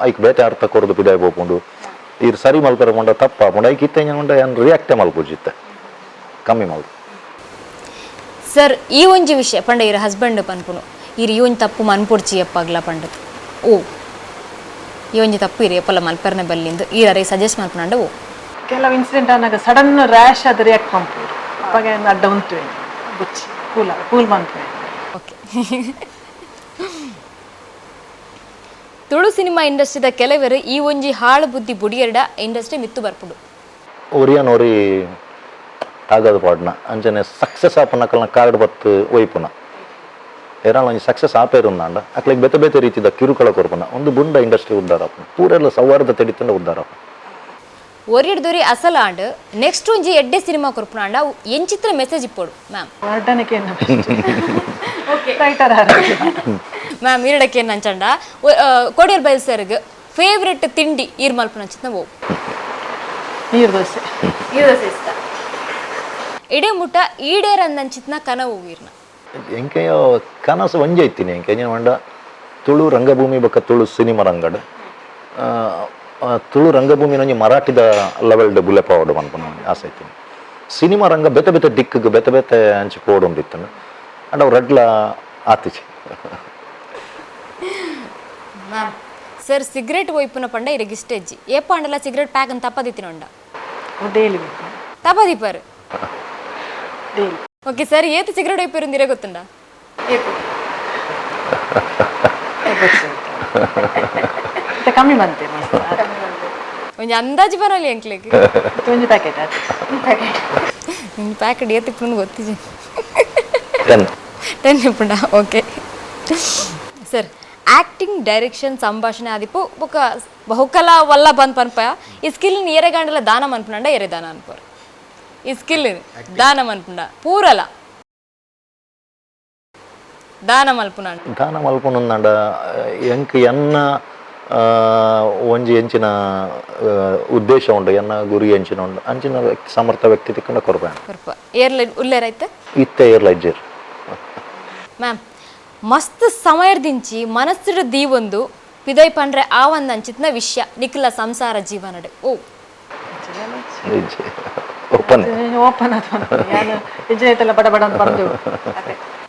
ಐಕ್ ಬೇತೆ ಅರ್ಥ ಕೊರದು ಪಿದಾಯ್ ಪೋಪುಂಡು, ಈರು ಸರಿ ಮಲ್ಪರ ಮಂಡ ತಪ್ಪಾಪುಂಡು. ಐಕ್ ಇತ್ತೆ ಎಂಜ ಮಂಡ ಏನ್ ರಿಯಾಕ್ಟೇ ಮಲ್ಪುಜಿ, ಇತ್ತೆ ಕಮ್ಮಿ ಮಲ್ತು. ಸರ್, ಈ ಒಂಜಿ ವಿಷಯ ಪಂಡ ಈರ್ ಹಸ್ಬೆಂಡ್ ಪನ್ಪುನು, ಈರ್ ಈ ಒಂಜಿ ತಪ್ಪು ಮನ್ಪೊಡ್ಚಿ ಅಪ್ಪಾಗ್ಲ ಪಂಡದು, ಓ ಈ ಒಂಜಿ ತಪ್ಪು ಇರಿ ಎಪ್ಪಲ ಮಲ್ಪೆರ್ನೆ ಬಲ್ಲಿಂದು ಈರ್ ಅರೆ ಸಜೆಸ್ಟ್ ಮಲ್ಪುನಂಡ ಓ? ಕೆಲವು ಇನ್ಸಿಡೆಂಟ್ ಆನಾಗ ಸಡನ್ ರ್ಯಾಶ್ ಆದ ರಿಯಾಕ್ಟ್ ಮನ್ಪುರು. ಅವಾಗ ಏನ್ ಅಡ್ಡ ಉಂಟು ಬುಚ್ಚಿ ಕೂಲ ಕೂಲ್ ಮನ್ಪುವೆ. ಓಕೆ. ತುಳು ಸಿನಿಮಾ ಇಂಡಸ್ಟ್ರಿದ ಕೆಲವರು ಈ ಒಂಜಿ ಹಾಳು ಬುದ್ಧಿ ಬುಡಿಯರ್ಡ ಇಂಡಸ್ಟ್ರಿ ಮಿತ್ತು ಬರ್ಪುಡು. ಒರಿಯನ್ ಒರಿ ತಾಗದ ಪಾಡ್ನ ಅಂಚನೆ ಸಕ್ಸಸ್ ಆಪುನಕಲ್ನ ಕಾರ್ಡ್ ಬತ್ತು ಒಯ್ಪುನ ಏರಾಳ ಒಂಜಿ ಸಕ್ಸಸ್ ಆಪೇರುಂದಾಂಡ ಅಕ್ಲೆಗ್ ಬೇತೆ ಬೇತೆ ರೀತಿದ ಕಿರುಕುಳ ಕೊರ್ಪುನ ಒಂದು ಬುಂಡ ಇಂಡಸ್ಟ್ರಿ ಉದ್ದಾರ ಆಪುನ, ಪೂರೆಲ್ಲ ಸೌಹಾರ್ದ ತೆಡಿತಂಡ ಉದ್ದಾರ ಆಪುನ. ಒರಿಯಡ್ದೊರಿ ಅಸಲಾಂಡ್ ನೆಕ್ಸ್ಟ್ ಒಂಜಿ ಎಡ್ಡೆ ಸಿನಿಮಾ ಕೊರ್ಪುನಾಂಡ ಅವು ಎಂಚಿತ್ರ ಮೆಸೇಜ್ ಇಪ್ಪೋಡು ಮ್ಯಾಮ್? ವರ್ಡನಕ್ಕೆ ರೈಟರ್ ಆರೋಗ್ಯ. ಮ್ಯಾಮ್, ಈರಡಕ್ಕೆ ನಂಚಂಡ ಕೊಡಿಯರ್ ಬೈಲ್ ಸರ್ಗ್ ಫೇವ್ರೆಟ್ ತಿಂಡಿ ಈರ್ ಮಲ್ಪುನಂಚಿನ ಓ? ನೀರು ದೋಸೆ. ಇಷ್ಟ. ಇಡೇ ಮುಟ್ಟ ಈಡೇರಂದಂಚಿತ್ನ ಕನವು ಈರ್ನ? ಎಂಕೆಯೋ ಕನಸು ಒಂಜೆ ಇತ್ತೀನಿ ಎಂಕೆ ಎಂಜಿನ ಮಂಡ ತುಳು ರಂಗಭೂಮಿ ಬೊಕ್ಕ ತುಳು ಸಿನಿಮಾ ರಂಗಡ್, ಆ, ಆ, ತುಳು ರಂಗಭೂಮಿ ಒಂಜಿ ಮರಾಠಿದ ಲೆವೆಲ್ಡ್ ಬುಲೆಪ ಆವಡ್ ಪನ್ಪುನ ಒಂಜಿ ಆಸೆ ಇತ್ತೀನಿ. ಸಿನಿಮಾ ರಂಗ ಬೇತೆ ಬೇತೆ ದಿಕ್ಕಿಗೆ ಬೇತೆ ಬೇತೆ ಅಂಚಿ ಪೋಡೊಂದಿತ್ತಂಡು ಅಂಡ್ ಅವು ರಡ್ಲ ಆತಿಚಿ. Ma'am, sir cigarette ಒಯ್ಪುನ ಪಂಡ ಇರೆಗ್ ಇಷ್ಟ ಇಜ್ಜಿ, ಏಪ ಅಂಡಲ ಸಿಗರೇಟ್ ಪ್ಯಾಕ್ ಅಂತ ತಪ್ಪದಿತ್ತಿನೊಂಡ? ಡೈಲಿ ಬೇಕು. ತಪ್ಪದಿಪ್ಪರು. Daily. Okay sir, ಏತ್ ಸಿಗರೇಟ್ ಒಯ್ಪಿರುಂದಿರೇ ಗೊತ್ತುಂಡ? ಮತ್ತೆ ಕಮ್ಮಿ ಬಂತೆ ಮಸ್ತ್. ಒಂಜಿ ಅಂದಾಜು ಬರೋಲಿ ಅಂಕ್ಲೆಗ್. ಒಂಜಿ ಪ್ಯಾಕೆಟ್ ಆಯ್ತು. ನಿನ್ನ packet ಏತಿಪ್ಪುಂದು ಗೊತ್ತಿಜಿ. 10. 10 ಇಪ್ಪುಂಡ. Okay sir, acting, direction, ಸಂಭಾಷಣೆ ಆದಿಪ್ಪು ಬೊಕ್ಕ ಬಹುಕಲಾ ವಲ್ಲ ಬಂದ್ ಪನ್ಪ, ಈ ಸ್ಕಿಲ್ ಎರೆಗಾಂಡಲ ದಾನ ಮನ್ಪುನಂಡ ಎರೆ ದಾನ ಅನ್ಪೋರು? ಈ ಸ್ಕಿಲ್ ದಾನ ಮನ್ಪುಂಡ ಪೂರಲ ದಾನ ಮಲ್ಪುನಂಡ? ದಾನ ಮಲ್ಪುನಂಡ ಎಂಕ್ ಎನ್ನ ಒಂಜಿ ಎಂಚಿನ ಉದ್ದೇಶ ಉಂಡು, ಎನ್ನ ಗುರಿ ಎಂಚಿನ ಉಂಡು, ಅಂಚಿನ ವ್ಯಕ್ತಿ ಸಮರ್ಥ ವ್ಯಕ್ತಿ ತಿಕ್ಕಂಡ ಕೊರ್ಪೆ. ಕೊರ್ಪ. ಏರ್ಲ ಉಲ್ಲೇರೈತೆ? ಇತ್ತೆ ಏರ್ಲ ಇಜ್ಜೇರ್. ಮ್ಯಾಮ್, ಮಸ್ತ್ ಸಮಯದಿಂಚಿ ಮನಸ್ಸುಡು ದೀವೊಂದು ಪಿದೈ ಪಂಡ್ರೆ ಆ ಒಂದ್ ಅಂಚಿತ್ನ ವಿಷಯ ನಿಖಿಲ ಸಂಸಾರ ಜೀವನಡ್ ಓ? ಇಜ್ಜಿ, ಓಪನ್. ಓಪನ್ ಅದು ಯಾನು ಇಜ್ಜೆ ಬಡ ಬಡ ಅಂತ ಬಂದು.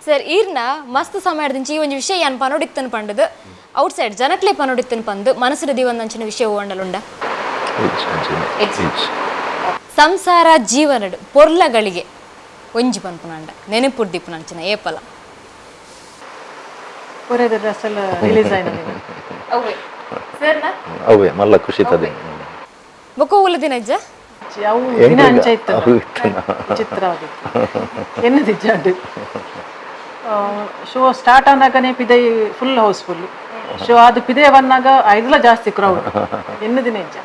ಸರ್, ಈರ್ನ ಮಸ್ತ್ ಸಮಯದಿಂಚಿ ಈ ಒಂಜಿ ವಿಷಯ ಯಾನ್ ಪನೊಡಿತ್ತನ್ ಪಂಡದು ಔಟ್ ಸೈಡ್ ಜನಕ್ಲೆ ಪನೊಡಿತ್ತನ್ ಪಂದು ಮನಸ್ಸುಡು ದೀವೊಂದು ವಿಷಯ ಓಂಡಲುಂಡ? ಇಜ್ಜಿ, ಅಂಚಿನ ಇಜ್ಜಿ. ಸಂಸಾರ ಜೀವನಡ್ ಪೊರ್ಲಗಳಿಗೆ ಒಂಜಿ ಪನ್ಪುನಂಡ ನೆನಪುಡ್ ದೀಪುನಂಚಿನ ಏಪಲ? ಒರೇದ ಡ್ರೆಸ್ ಎಲ್ಲ ರಿಲೀಸ್ ಆಯ್ನ. ಸರ್, ಅವೇ ಮಲ್ಲ ಖುಷಿ ತದೆ. ಬೊಕ್ಕ ಉಲ್ಲ ದಿನ ಇಜ್ಜ? ಅವು ದಿನ ಅಂಚ ಇತ್ತು. ಅವು ಇತ್ತು. ವಿಚಿತ್ರ ಆಗಿತ್ತು ಎನ್ನದಿಜ್ಜಾಂಡ್. ಶೋ ಸ್ಟಾರ್ಟ್ ಆನಾಗನೇ ಪಿದೈ full house full. Show ಅದು ಪಿದೆ ಬಂದಾಗ ಐದುಲ ಜಾಸ್ತಿ ಕ್ರೌಡ್. ಎನ್ನ ದಿನ ಇಜ್ಜ.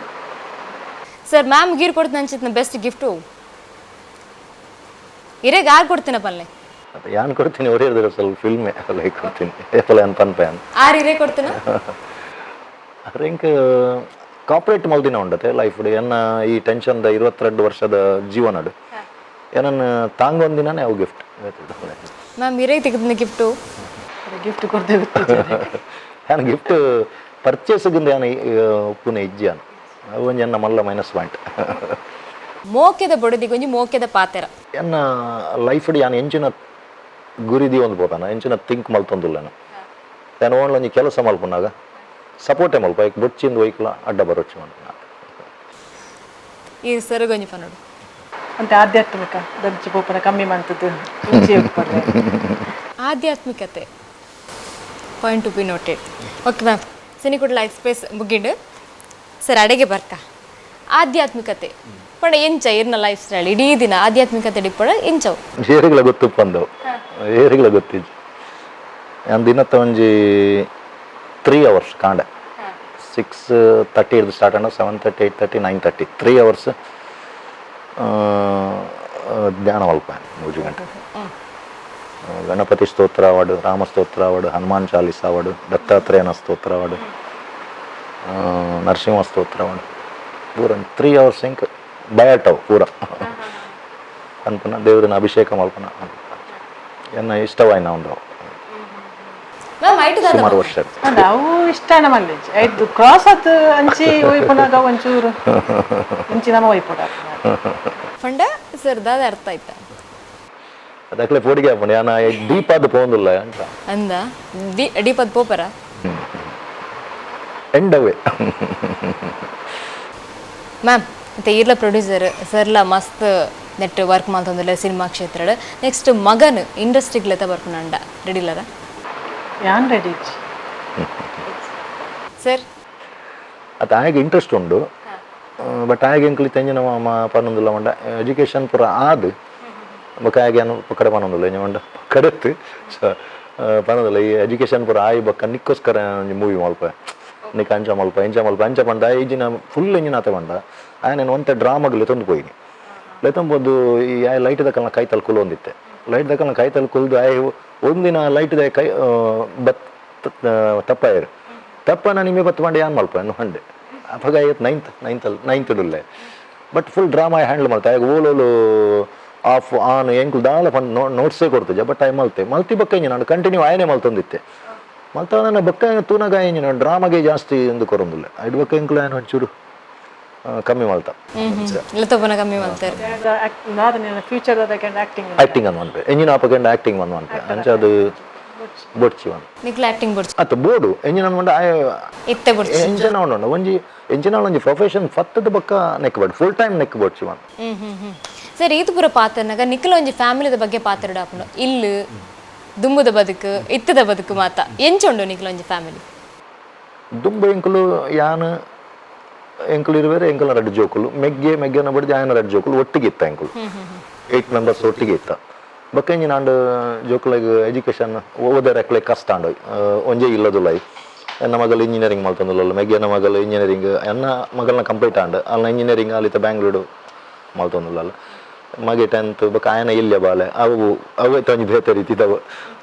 ಸರ್, ಮ್ಯಾಮ್ ಗೀರ್ ಕೊಡ್ತೀನಿ ಅನ್ಸಿತ್ ಬೆಸ್ಟ್ ಗಿಫ್ಟು ಇರೇಗ ಯಾರು ಕೊಡ್ತೀನ ಪಲ್ಲೆ? ಅದೇ ಯಾನ್ ಕೊಡ್ತೀನಿ ಒರೇ ಇರ್ದಿರ ಸ್ವಲ್ಪ ಫಿಲ್ಮೇ ಲೈಕ್ ಕೊಡ್ತೀನಿ ಏಪಲ ಅನ್ ಪನ್ಪೆ ಅನ್. ಆರು ಇರೇ ಕೊಡ್ತೀನ? ಅರೆ ಇಂಕ್ ಕಾಪರೇಟ್ ಮಲ್ದಿನ ಉಂಡತೆ ಲೈಫ್ ಎನ್ನ ಈ ಟೆನ್ಷನ್ದ 22 ವರ್ಷದ ಜೀವನಡು ಏನನ್ನ ತಾಂಗೊಂದಿನೇ ಅವು ಗಿಫ್ಟ್. ಮ್ಯಾಮ್, ಇರೇ ತೆಗೆದಿನ ಗಿಫ್ಟು? ಗಿಫ್ಟ್ ಕೊಡ್ತೇವೆ. ಯಾನ್ ಗಿಫ್ಟ್ ಪರ್ಚೇಸ್ಗಿಂದ ಯಾನ್ ಉಪ್ಪುನ ಇಜ್ಜಿ ಅನ್ ಅವು ಒಂಜಿ ಎನ್ನ ಮಲ್ಲ ಮೈನಸ್ ಪಾಯಿಂಟ್. ಮೋಕೆದ ಬೊಡದಿಗೊಂಜಿ ಮೋಕೆದ ಪಾತೆರ. ಎನ್ನ ಲೈಫ್ ಯಾನ್ ಎಂಚಿನ ಗುರಿ ಒಂದು ಪೋತಾನ ಎಂಚಿನ ಥಿಂಕ್ ಮಲ್ತೊಂದುಲ್ಲ. ನಾನು ಓನ್ಲ ಒಂಜಿ ಕೆಲಸ ಮಲ್ಪುನಾಗ ಸಪೋರ್ಟೇ ಮಲ್ಪ ಐಕ್ ಬೊಚ್ಚಿಂದ ಒಯ್ಕಲ ಅಡ್ಡ ಬರೊಚ್ಚು ಮಲ್ಪುನ. ಈ ಸರ್ ಗೊಂಜಿ ಪನ್ನೋಡು. ಅಂತ ಆಧ್ಯಾತ್ಮಿಕ ದಂಚಿ ಪೋಪನ ಕಮ್ಮಿ ಮಂತದ್ದು ಇಂಚಿ ಉಪ್ಪುಪಡ್ರೆ. ಆಧ್ಯಾತ್ಮಿಕತೆ point to be noted. Okay ma'am, cine Kudla space ಮುಗಿಂಡು. Sir, ಅಡೆಗೆ ಬರ್ಕ ಆಧ್ಯಾತ್ಮಿಕತೆ ಪಂಡ ಎಂಚ ಇರ್ನ ಲೈಫ್ ಸ್ಟೈಲ್ ಇಡೀ ದಿನ ಆಧ್ಯಾತ್ಮಿಕತೆ ಡಿಪ್ಪಡ ಎಂಚವು? ಏರಿಗಳ ಗೊತ್ತುಪ್ಪಂದವು, ಏರಿಗಳ ಗೊತ್ತಿಜ್ಜಿ. ಯಾನ್ ದಿನತ್ತ ಒಂಜಿ 3 ಅವರ್ಸ್ ಕಾಂಡೆ 6:30 ಹಿಡ್ದು ಸ್ಟಾರ್ಟ್ ಆಂಡ 7:30, 8:30, 9:30, 3 ಅವರ್ಸ್ ಧ್ಯಾನ ಮಲ್ಪ 3 ಗಂಟೆ. ಗಣಪತಿ ಸ್ತೋತ್ರ ಆವಡ್, ರಾಮ ಸ್ತೋತ್ರ ಆವಡ್, ಹನುಮಾನ್ ಚಾಲೀಸ ಆವಡ್, ದತ್ತಾತ್ರೇಯನ ಸ್ತೋತ್ರ ಆವಡ್, ನರಸಿಂಹ ಸ್ತೋತ್ರ ಆವಡ್, ಪೂರ 3 ಅವರ್ಸ್ ಇಂಕ್ ಬಯಾಟವು ಪೂರ ಅನ್ಪುನ ದೇವ್ರನ ಅಭಿಷೇಕ ಮಲ್ಪನ ಎನ್ನ ಇಷ್ಟವಾಯಿನ ಉಂಡವು. ಮ್ಯಾಮ್, ಐಟು ದಾದ? ಸುಮಾರು ವರ್ಷ. ಅಲ್ಲ, ಅವು ಇಷ್ಟ ನಮ್ಮಲ್ಲಿ ಐದು ಕ್ರಾಸ್ ಆತು ಅಂಚಿ ಒಯ್ಪುನಾಗ ಒಂಚೂರು ಇಂಚಿ ನಮ್ಮ ಒಯ್ಪುಡ. ಪಂಡ ಸರ್ ದಾದ ಅರ್ಥ ಆಯ್ತಾ? ಅದಕ್ಕೆ ಪೋಡಿಗೆ ಹಾಪುಂಡು ಯಾನ ಡೀಪ್ ಆದ್ ಪೋಂದುಲ್ಲ ಅಂತ. ಅಂದ ಡೀಪದ್ ಪೋಪರ. ಎಂಡ್ ಅವೇ. ಮ್ಯಾಮ್, ಮತ್ತೆ ಈರ್ಲ ಪ್ರೊಡ್ಯೂಸರ್ ಸರ್ಲ ಮಸ್ತ್ ನೆಟ್ ವರ್ಕ್ ಮಲ್ತೊಂದುಲ್ಲ ಸಿನಿಮಾ ಕ್ಷೇತ್ರಡ್. ನೆಕ್ಸ್ಟ್ ಮಗನ್ ಇಂಡಸ್ಟ್ರಿಗ್ಲೆತ ಬರ್ಪುನಂಡ ರೆಡಿಲ್ಲರ? ಯಾನ್ ರೆಡಿ. ಸರ್? ಅದು ಆಯಗ್ ಇಂಟ್ರೆಸ್ಟ್ ಉಂಡು, ಬಟ್ ಆಯಗ್ ಎಂಕ್ಲಿ ತೆಂಜಿನ ಪನ್ನೊಂದುಲ್ಲ ಮಂಡ ಎಜುಕೇಷನ್ ಪೂರ ಆದ್ ಬೊಕ ಆಯಗ್ ಏನು ಪಕ್ಕಡೆ ಪನ್ನೊಂದುಲ್ಲ ಇಂಜ ಮಂಡ ಕಡೆತ್ ಪನ್ನೊಂದುಲ್ಲ. ಈ ಎಜುಕೇಷನ್ ಪೂರ ಆಯಿ ಬೊಕ್ಕ ನಿಕ್ಕೋಸ್ಕರ ಒಂಜಿ ಮೂವಿ ಮಲ್ಪ, ನಿಕ್ ಅಂಚ ಮಲ್ಪ ಇಂಚ ಮಲ್ಪ ಅಂಚ ಪಂಡ ಇಂಜಿನ ಫುಲ್ ಇಂಜಿನ ಆತೆ ಪಂಡ ಆಯ್ ಒಂತೆ ಡ್ರಾಮಾಗ್ ಲೆತೊಂದು ಪೋಯಿನಿ. ಲೆತೊಂಬೋದು ಈ ಆಯ್ ಲೈಟ್ ದಕಲ್ನ ಕೈ ತಲ್ ಕುಲೊಂದಿತ್ತೆ. ಲೈಟ್ ದಕಲ್ನ ಕೈ ತಲ್ ಕುಲ್ದು ಆಯ್ ಒಂದಿನ ಲೈಟ್ the ಕೈ ಬತ್ ತಪ್ಪಾಯರು ತಪ್ಪನ ನಿಮಗೆ ಬತ್ತು ಮಾಡಿ ಯಾನ್ ಮಲ್ಪ ಹಂಡೆ ಅವಾಗ ಆಯ್ತು ನೈನ್ತ್ ನೈನ್ತಲ್ಲಿ ನೈನ್ತ್ ಡುಲ್ಲೆ. But full drama handle ಮಲ್ತೆ. ಆಗ ಓಲೋಲು ಆಫ್ ಆನ್ ಎಂಕುಲು ದಾಲ ಪಂಡ್ ನೋಟ್ಸೇ ಕೊಡ್ತಿದ್ದೆ. ಬಟ್ I ಮಲ್ತೆ ಮಲ್ತಿ ಬಕ್ಕ ಇಂಜಿ ನಾನು ಕಂಟಿನ್ಯೂ ಆಯನೇ ಮಲ್ತೊಂದಿತ್ತೆ. ಮಲ್ತ ನನ್ನ ಬಕ್ಕ ತೂನಾಗ ಇಂಜಿ ನಾನು ಡ್ರಾಮಾಗೆ ಜಾಸ್ತಿ ಎಂದು ಕೊರೊಂದುಲ್ಲ. ಐದು ಬಕ್ಕ ಎಂಕುಲು ಆಯನ ಒಂಚೂರು ಕಮ್ಮಿ ಮಲ್ತ. ಲತೋಪನ ಕಮ್ಮಿ ಮಲ್ತಾರೆ. Future acting. Acting ಅನ್ನು ಅನ್ಪೆ ಎಂಜಿನ ಆಪಕೆಂಡ ಆಕ್ಟಿಂಗ್ ಬಂದು ಅನ್ಪೆ ಅಂಚ ಅದು ಬೊಡ್ಚಿ ಒಂದು. ನಿಕ್ಲ ಆಕ್ಟಿಂಗ್ ಬೊಡ್ಚಿ? ಅತ್ತ ಬೋರ್ಡು ಎಂಜಿನ ಅನ್ಕೊಂಡ ಆಯ ಇತ್ತೆ ಬೊಡ್ಚಿ. ಎಂಜಿನ ಉಂಡು ಒಂಜಿ ಎಂಜಿನ ಒಂಜಿ ಪ್ರೊಫೆಷನ್ ಫತ್ತದ ಬಕ್ಕ neck board full time neck ಬೊಡ್ಚಿ one. ಹ್ಮ್ ಹ್ಮ್ ಹ್ಮ್ sir, ಈತು ಪೂರ ಪಾತ್ರನಾಗ ನಿಖಲ ಒಂಜಿ ಫ್ಯಾಮಿಲಿದ ಬಗ್ಗೆ ಪಾತ್ರ ಆಪುಂಡು. ಇಲ್ಲು ದುಂಬುದ ಬದುಕು ಇತ್ತದ ಬದುಕು ಮಾತ ಎಂಚುಂಡು ನಿಖಲ ಒಂಜಿ ಫ್ಯಾಮಿಲಿ? ದುಂಬು ಎಂಕುಲು ಯಾನ್ ಎಂಕುಲು ಇರುವೇರೆ ಎಂಕುಲ ರಡ್ಡು ಜೋಕುಲು ಮೆಗ್ಗೆ ಮೆಗ್ಗೆನ ಬಡ್ದು ಆಯನ ರಡ್ಡು ಜೋಕುಲು ಒಟ್ಟಿಗೆ ಇತ್ತ. ಎಂಕುಲು 8 ಮೆಂಬರ್ಸ್ ಒಟ್ಟಿಗೆ ಇತ್ತ. ಬೊಕ್ಕ ಇಂಜಿನ ಆಂಡ್ ಜೋಕುಲೆಗ್ ಎಜುಕೇಷನ್ ಓದರೆ ಅಕ್ಲೆ ಕಷ್ಟ ಆಂಡ್ ಒಂಜೇ ಇಲ್ಲದುಲೈ. ಎನ್ನ ಮಗಲ್ ಇಂಜಿನಿಯರಿಂಗ್ ಮಲ್ತೊಂದುಲ್ಲ, ಮೆಗ್ಗೆನ ಮಗಲ್ ಇಂಜಿನಿಯರಿಂಗ್, ಎನ್ನ ಮಗಲ್ನ ಕಂಪ್ಲೀಟ್ ಆಂಡ್ ಅಲ್ನ ಇಂಜಿನಿಯರಿಂಗ್ ಅಲ್ಲಿತ ಬ್ಯಾಂಗ್ಳೂರು ಮಲ್ತೊಂದುಲ್ಲ. ಮಗೆ 10th ಬೊಕ್ಕ ಆಯನ ಇಲ್ಯ ಬಾಲೆ ಅವು ಅವು ಒಂಜಿ ಬೇತೆ ರೀತಿದವು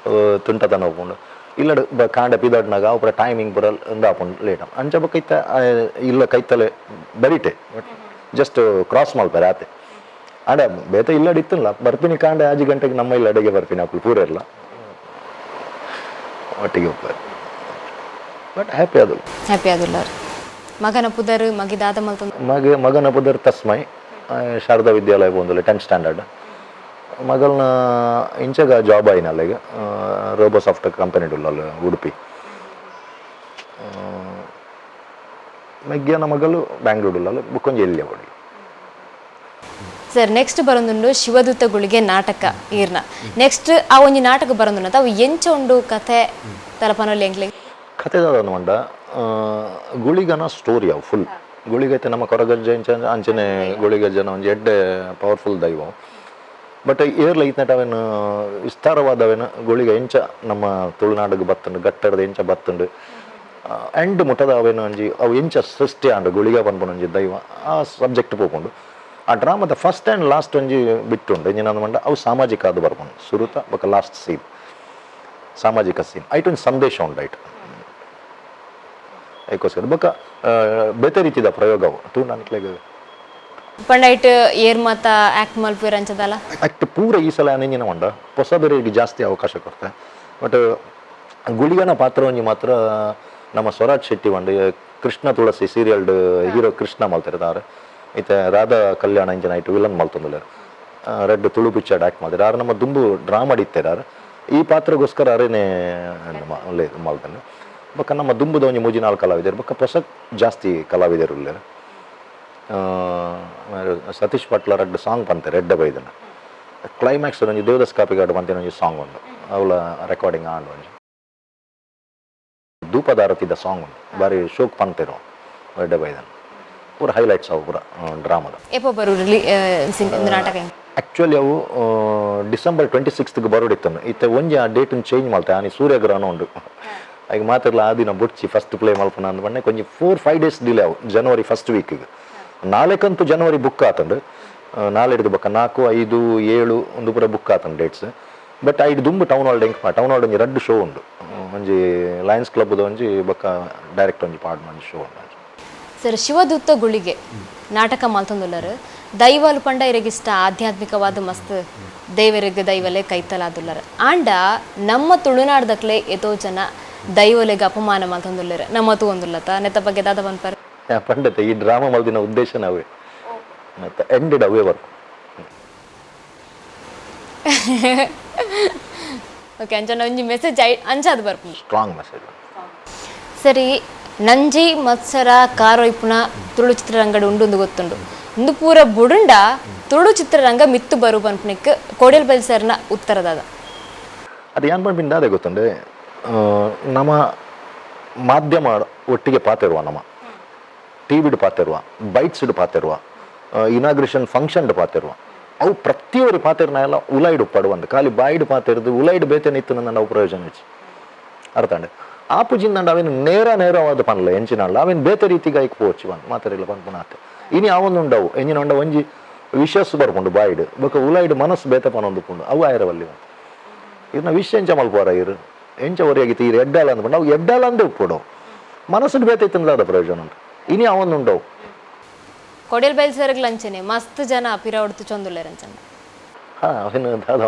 ತುಂಟತನ ಉಪ್ಪುಂಡು. ಇಲ್ಲಡ್ ಕಾಂಡ ಪಿದಡ್ನಾಗ ಅವು ಪೂರ ಟೈಮಿಂಗ್ ಪೂರ ಉಂದಾಪುಂಡು ಲೇಟ್ ಅಂಚ. ಬೊಕ್ಕ ಇತ್ತ ಇಲ್ಲ ಕೈತಲೆ ಬರಿಟೆ ಜಸ್ಟ್ ಕ್ರಾಸ್ ಮಲ್ಪೆರೆ ಆತೆ. ಆಂಡ ಬೇತೆ ಇಲ್ಲಡ್ ಇತ್ತಲ್ಲ ಬರ್ಪಿನಿ ಕಾಂಡ 5 ಗಂಟೆಗೆ ನಮ್ಮ ಇಲ್ಲ ಅಡಿಗೆ ಬರ್ಪಿನಿ ಅಪ್ಪು ಪೂರ ಎಲ್ಲ ಒಟ್ಟಿಗೆ ಹೋಗ್ತಾರೆ. ಬಟ್ ಹ್ಯಾಪಿ ಅದು. ಹ್ಯಾಪಿ ಆದುಲ್ಲ. ಮಗನ ಪುದರ್ ಮಗಿದಾದ ಮಲ್ತೊಂದು? ಮಗನ ಪುದರ್ ತಸ್ಮೈ, ಶಾರದಾ ವಿದ್ಯಾಲಯ ಪೋಂದುಲ್ಲ 10th standard. ಮಗಲ್ನ ಇಂಚಗ job ಆಯಿನ ಅಲ್ಲಿಗೆ robo soft company ಅಲ್ಲ ಉಡುಪಿ. ಮೆಗ್ಗಿಯನ ಮಗಲು ಬ್ಯಾಂಗ್ಳೂರು ಅಲ್ಲ ಬುಕ್ಕೊಂಜಿ ಎಲ್ಲಿ ಅವಳಿ. ಸರ್, ನೆಕ್ಸ್ಟ್ ಬರೋದುಂಡು ಶಿವದೂತ ಗುಳಿಗೆ ನಾಟಕ ಈರ್ನ. ನೆಕ್ಸ್ಟ್ ಆ ಒಂಜಿ ನಾಟಕ ಬರೋದುಂಡು ಅವು ಎಂಚ ಉಂಡು ಕಥೆ ತಲಪನಲ್ಲಿ ಎಂಕ್ಲೆ? ಕತೆ ದಾದ ಮಂಡ ಗುಳಿಗನ ಸ್ಟೋರಿ ಅವು ಫುಲ್ ಗುಳಿಗೈತೆ ನಮ್ಮ ಕೊರಗಜ್ಜ ಇಂಚ ಅಂಚನೆ ಗುಳಿಗಜ್ಜನ ಒಂಜಿ ಎಡ್ಡೆ ಪವರ್ಫುಲ್ ದೈವ. ಬಟ್ ಏರ್ಲ ಈತ್ನೆಟ್ ಅವೇನು ವಿಸ್ತಾರವಾದ ಅವೇನು ಗುಳಿಗ ಎಂಚ ನಮ್ಮ ತುಳುನಾಡಿಗೆ ಬತ್ತುಂಡು, ಗಟ್ಟರದ ಎಂಚ ಬತ್ತುಂಡು ಎಂಡ್ ಮುಟ್ಟದ ಅವೇನು ಒಂಜಿ ಅವು ಎಂಚ ಸೃಷ್ಟಿ ಆಂಡು ಗುಳಿಗ ಪನ್ಪುನ ಒಂಜಿ ದೈವ ಆ ಸಬ್ಜೆಕ್ಟ್ ಪೋಪುಂಡು. ಆ ಡ್ರಾಮದ first and last ಒಂಜಿ ಬಿಟ್ಟುಂಡು ಎಂಜಿನ ಮಂಡ ಅವು ಸಾಮಾಜಿಕ ಅದು ಬರ್ಪುಂಡು ಸುರುತ ಬೊಕ ಲಾಸ್ಟ್ ಸೀನ್ ಸಾಮಾಜಿಕ ಸೀನ್ ಐಟ್ ಒಂಜಿ ಸಂದೇಶ ಉಂಡು ಐಟ್ ಐಕೋಸ್ಕರ ಬೊಕ ಬೇತೆ ರೀತಿದ ಪ್ರಯೋಗವು ತೂ ನನ್ಕ್ಲೆಗ್ ಪಂಡ ಐಟ್ ಏರ್ ಮಾತ ಆಕ್ಟ್ ಮಲ್ಪುವೆರ್ ಅಂಚದಲ್ಲ ಆಕ್ಟ್ ಪೂರ ಈ ಸಲ ಎಂಜಿನ ಮಂಡ ಹೊಸಬರಿಗೆ ಜಾಸ್ತಿ ಅವಕಾಶ ಕೊಡ್ತೆ. ಬಟ್ ಗುಳಿಗನ ಪಾತ್ರ ಒಂಜಿ ಮಾತ್ರ ನಮ್ಮ ಸ್ವರಾಜ್ ಶೆಟ್ಟಿ ಒಂಡು ಕೃಷ್ಣ ತುಳಸಿ ಸೀರಿಯಲ್ಡ್ ಹೀರೋ ಕೃಷ್ಣ ಮಲ್ತಿರ್ತಾರೆ. ಇತ್ತೆ ರಾಧಾ ಕಲ್ಯಾಣ ಇಂಚಿನ ಐಟ್ ವಿಲನ್ ಮಲ್ತೊಂದುಲ್ಲೆರ್ red Tulu picture act ಮಲ್ತೆರ್. ಆರ್ ನಮ್ಮ ದುಂಬು ಡ್ರಾಮಾ ಇತ್ತೆರ್. ಈ ಪಾತ್ರಗೋಸ್ಕರ ಅರೇನೆ ಮಲ್ತಂಡು. ಬೊಕ್ಕ ನಮ್ಮ ದುಂಬುದ ಒಂಜಿ ಮೂಜಿ ನಾಲ್ಕು ಕಲಾವಿದರು ಬೊಕ್ಕ ಹೊಸ ಜಾಸ್ತಿ ಕಲಾವಿದರು ಉಲ್ಲೆರ್. ಸತೀಶ್ ಪಟ್ಲ ರಡ್ಡ್ ಸಾಂಗ್ ಪಂತೆರ್ ಎಡ್ಡೆ ಬೈದನ ಕ್ಲೈಮ್ಯಾಕ್ಸ್ ಒಂಜಿ ದೇವದಾಸ್ ಕಾಪಿಗಾಡು ಪಂತಿನ ಒಂಜಿ ಸಾಂಗ್ ಉಂಡು ಅವಲ ರೆಕಾರ್ಡಿಂಗ್ ಆಂಡ್ ಒಂಜಿ ಧೂಪದಾರತಿದ ಸಾಂಗ್ ಉಂಡು ಬಾರಿ ಶೋಕ್ ಪಂತೆರು ಎಡ್ಡೆ ಬೈದನ ಪೂರ ಹೈಲೈಟ್ಸ್ ಅವು ಪೂರ ಡ್ರಾಮದ. ಏಪ ಬರು ನಾಟಕ? ಆ್ಯಕ್ಚುಲಿ ಅವು ಡಿಸೆಂಬರ್ 26 ಬರೋಡಿತ್ತನು. ಇತ್ತೆ ಒಂಜಿ ಆ ಡೇಟನ್ನು ಚೇಂಜ್ ಮಲ್ತೆ ಆನಿ ಸೂರ್ಯಗ್ರಹಣ ಉಂಡು ಈಗ ಮಾತಿರ್ಲ ಆ ದಿನ ಬುಡ್ಚಿ ಫಸ್ಟ್ ಪ್ಲೇ ಮಲ್ಪನ ಅಂದ್ ಬಣ್ಣೆ ಕೊಂಚ 4-5 ಡೇಸ್ ಡಿಲೇ ಅವು ಜನವರಿ ಫಸ್ಟ್ ವೀಕಿಗೆ. ನಾಳೆಕಂತೂ ಜನವರಿ ಬುಕ್ ಆತಂಡು, ನಾಳೆ ಹಿಡಿದು ಬೊಕ್ಕ 4, 5, 7 ಒಂದು ಪೂರ ಬುಕ್ ಆತಂಡು ಡೇಟ್ಸ್. ಬಟ್ ಐದು ದುಂಬು ಟೌನ್ ಹಾಲ್ ಎಂಕ್ ಟೌನ್ ಹಾಲ್ ಒಂಜಿ ರಡ್ಡು ಶೋ ಉಂಡು, ಒಂಜಿ ಲಯನ್ಸ್ ಕ್ಲಬ್ದ ಒಂಜಿ ಬೊಕ್ಕ ಡೈರೆಕ್ಟ್ ಒಂಜಿ ಪಾಡ್ ಒಂಜಿ ಶೋ ಉಂಡು. ಸರ್ ಶಿವದೂತ ಗುಳಿಗೆ ನಾಟಕ ಮಲ್ತೊಂದುಲ್ಲರು ದೈವಲು ಪಂಡ ಇರೆಗಿಷ್ಟ ಆಧ್ಯಾತ್ಮಿಕವಾದ ಮಸ್ತ್ ದೇವರಿಗೆ ದೈವಲೆ ಕೈತಲಾದುಲ್ಲರು. ಆಂಡ ನಮ್ಮ ತುಳುನಾಡ್ದಕ್ಲೆ ಏತೋ ಜನ ದೈವಲೆಗೆ ಅಪಮಾನ ಮಲ್ತೊಂದುಲ್ಲರು ನಮ್ಮ ತೂವೊಂದುಲ್ಲತ ನೆತ್ತ ಬಗ್ಗೆ ದಾದ ಪನ್ಪರ್? ಪಂಡತೆ ಈ ಡ್ರಾಮಾ ಮಲ್ದಿನ ಉದ್ದೇಶ ನಾವೇ ಮತ್ತೆ ಎಂಡೆಡ್ ಅವೇ ವರ್ಕ್. ಓಕೆ ಅಂಚನ ಒಂಜಿ ಮೆಸೇಜ್ ಅಂಚಾದ್ ಬರ್ಪುಂಡು ಸ್ಟ್ರಾಂಗ್ ಮೆಸೇಜ್. ಸರಿ ನಂಜಿ ಮತ್ಸರ ಕಾರೊಯ್ಪುನ ತುಳು ಚಿತ್ರರಂಗಡ್ ಉಂಡು ಗೊತ್ತುಂಡು ಇಂದು ಪೂರ ಬುಡುಂಡ ತುಳು ಚಿತ್ರರಂಗ ಮಿತ್ತು ಬರು ಪನ್ಪುನೆಕ್ ಕೋಡೇಲ್ ಬೈಲ್ ಸರ್ನ ಉತ್ತರದಾದ. ಅದು ಏನ್ ಪನ್ಪಿನ ದಾದೆ ಗೊತ್ತುಂಡು, ನಮ್ಮ ಮಾಧ್ಯಮ ಒಟ್ಟಿಗೆ ಪಾತಿರುವ ನಮ್ಮ ಟಿ ವಿಡ್ ಪಾತಿರುವ ಬೈಟ್ಸ್ಡ್ ಪಾತಿರುವ ಇನಾಗ್ರೇಷನ್ ಫಂಕ್ಷನ್ ಪಾತಿರುವ ಅವು ಪ್ರತಿಯೊರಿ ಪಾತಿರ್ನ ಎಲ್ಲ ಉಲೈಡ್ ಪಡುವಂತ ಖಾಲಿ ಬಾಯ್ಡ್ ಪಾತಿರ್ದು ಉಲೈಡ್ ಬೇತೇನೆ ಇತ್ತು ನನ್ನ ಅವು ಪ್ರಯೋಜನ ಇಚ್ಚು ಅರ್ಥಂಡೆ. ಆ ಪೂಜಿಂದ ಅವೇನು ನೇರ ನೇರವಾದ ಪನ್ಲ ಎಂಚಿನಲ್ಲ ಅವೇನು ಬೇತೆ ರೀತಿಗೆ ಐಕ್ ಪೋಚಿ ಬಂದು ಮಾತಾಡಿಲ್ಲ ಪನ್ಪುನ ಆತೆ ಇನಿ ಅವೊಂದು ಉಂಡವು ಎಂಜಿನ ಉಂಡ ಒಂಜಿ ವಿಶಸ್ ಬರ್ಪುಂಡು ಬಾಯ್ಡ್ ಬೊಕ ಉಲೈಡ್ ಮನಸ್ಸು ಬೇತೆ ಪನೊಂದು ಪುಂಡು ಅವು ಆಯರವಲ್ಲಿ ಇರ್ನ ವಿಷ ಎಂಚ ಮಲ್ಪುವಾರ ಇರು ಎಂಚ ಒರಿಯಾಗಿತ್ತು ಇರು ಎಡ್ಡಾಲ ಅಂದ್ಕೊಂಡು ಅವು ಎಡ್ಡಾಲ ಅಂದೇ ಉಪ್ಪುಡವು ಮನಸ್ಸು ಬೇತೆ ಇತ್ತು ಪ್ರಯೋಜನ ಉಂಟು ಇನಿ ಅವೊಂದುಂಡವು. ಕೊಡೇಲ್ ಬೈಲ್ ಸರ್ಗ್ ಅಂಚನೆ ಮಸ್ತ್ ಜನ ಪಿರ ಹೊಡ್ತು ಚೊಂದುಲ್ಲೆರ್ ಅಂಚನೆ. ಹಾ ಅವೇನು ದಾದ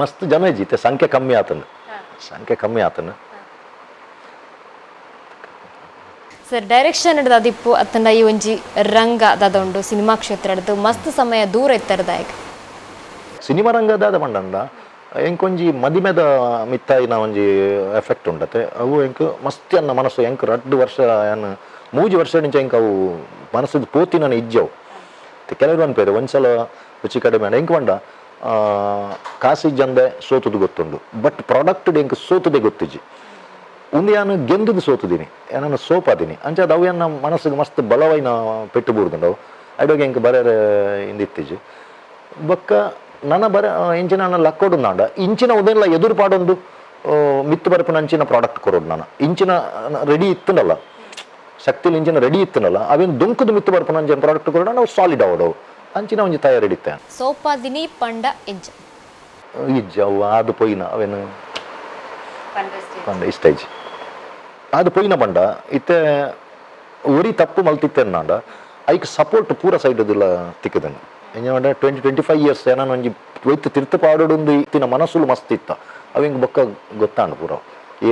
ಮಸ್ತ್ ಜನ ಇಜ್ಜಿ ಸಂಖ್ಯೆ ಕಮ್ಮಿ ಆತನು ಸಂಖ್ಯೆ ಕಮ್ಮಿ ಆತನು. ಸರ್ ಡೈರೆಕ್ಷನ್ ಹಿಡ್ದು ಅತ್ತಂಡ ಈ ಒಂಜಿ ರಂಗ ದಾದ ಉಂಡು ಸಿನಿಮಾ ಕ್ಷೇತ್ರ ಹಿಡ್ದು ಮಸ್ತ್ ಸಮಯ ದೂರ ಇತ್ತರದಾಯಕ ಸಿನಿಮಾ ರಂಗ ದಾದ ಪಂಡಂಡ ಎಂಕೊಂಜಿ ಮದಿಮೆದ ಮಿತ್ತಾಯಿನ ಒಂಜಿ ಎಫೆಕ್ಟ್ ಉಂಡತೆ ಅವು ಎಂಕ್ ಮಸ್ತಿ ಅನ್ನ ಮನಸ್ಸು ಎಂಕ್ 2 ವರ್ಷ ಏನು 3 ವರ್ಷ ನಿಂಚ ಎಂಕ್ ಅವು ಮನಸ್ಸು ಪೋತಿನ ಇಜ್ಜವು. ಕೆಲವರು ಅನ್ಪೇರು ಒಂದ್ಸಲ ರುಚಿ ಕಡಿಮೆ ಎಂಕ್ ಪಂಡ ಕಾಸಿ ಜಂದೆ ಸೋತುದು ಗೊತ್ತುಂಡು ಬಟ್ ಪ್ರಾಡಕ್ಟ್ ಎಂಕ್ ಸೋತುದೇ ಗೊತ್ತಿಜ್ಜಿ ಒಂದು ಯಾನು ಗೆಂದುದು ಸೋತುದೀನಿ ಏನನ್ನು ಸೋಪಾದೀನಿ ಅಂಚಾದ ಅವು ಎನ್ನ ಮನಸ್ಸಿಗೆ ಮಸ್ತ್ ಬಲವೈನ ಪೆಟ್ಟು ಬೂರ್ದುಂಡವು ಅಡೋಗೆ ಎಂಕ್ ಬರೇರೆ ಇಂದಿತ್ತೀಜಿ. ಬೊಕ್ಕ ನನ್ನ ಬರ ಇಂಚಿನ ಲಕ್ಕೊಡು ನಾಂಡ ಇಂಚಿನ ಉದೆಲ್ಲ ಎದುರು ಪಾಡೊಂದು ಮಿತ್ತು ಬರಪಿನ ಅಂಚಿನ ಪ್ರಾಡಕ್ಟ್ ಕೊರೋಡು ನಾನು ಇಂಚಿನ ರೆಡಿ ಇತ್ತುಂಡಲ್ಲ ಶಕ್ತಿಲಿ ಇಂಚಿನ ರೆಡಿ ಇತ್ತುಂಡಲ್ಲ ಅವೇನು ದುಂಕುದು ಮಿತ್ತು ಬರಪಿನ ಅಂಚಿನ ಪ್ರಾಡಕ್ಟ್ ಕೊರೋಡು ನಾವು ಸಾಲಿಡ್ ಅವಡವು ಅಂಚಿನ ಒಂಜಿ ತಯಾರಿ ಇತ್ತೆ. ಸೋಪಾದಿನಿ ಪಂಡ ಇಂಚ ಇಜ್ಜ ಅವು ಅದು ಪೊಯ್ನ ಅವೇನು ಪಂಡ ಇಷ್ಟ ಇಜ್ಜಿ ಅದು ಪೊಯ್ನ ಪಂಡ ಇತ್ತೆ ಒರಿ ತಪ್ಪು ಮಲ್ತಿತ್ತೇನು ನಾಂಡ ಐಕ್ ಸಪೋರ್ಟ್ ಪೂರ ಸೈಡ್ ತಿಕ್ಕದನು ಎಂಜ 20-25 ಇಯರ್ಸ್ ಏನಾನ ಒಂಜಿ ಒಯ್ತು ತಿರ್ತು ಪಾಡೋಡೊಂದು ಇತ್ತಿನ ಮನಸ್ಸುಲು ಮಸ್ತ್ ಇತ್ತ ಅವು ಹಿಂಗೆ ಬೊಕ್ಕ ಗೊತ್ತಾಂಡು ಪೂರ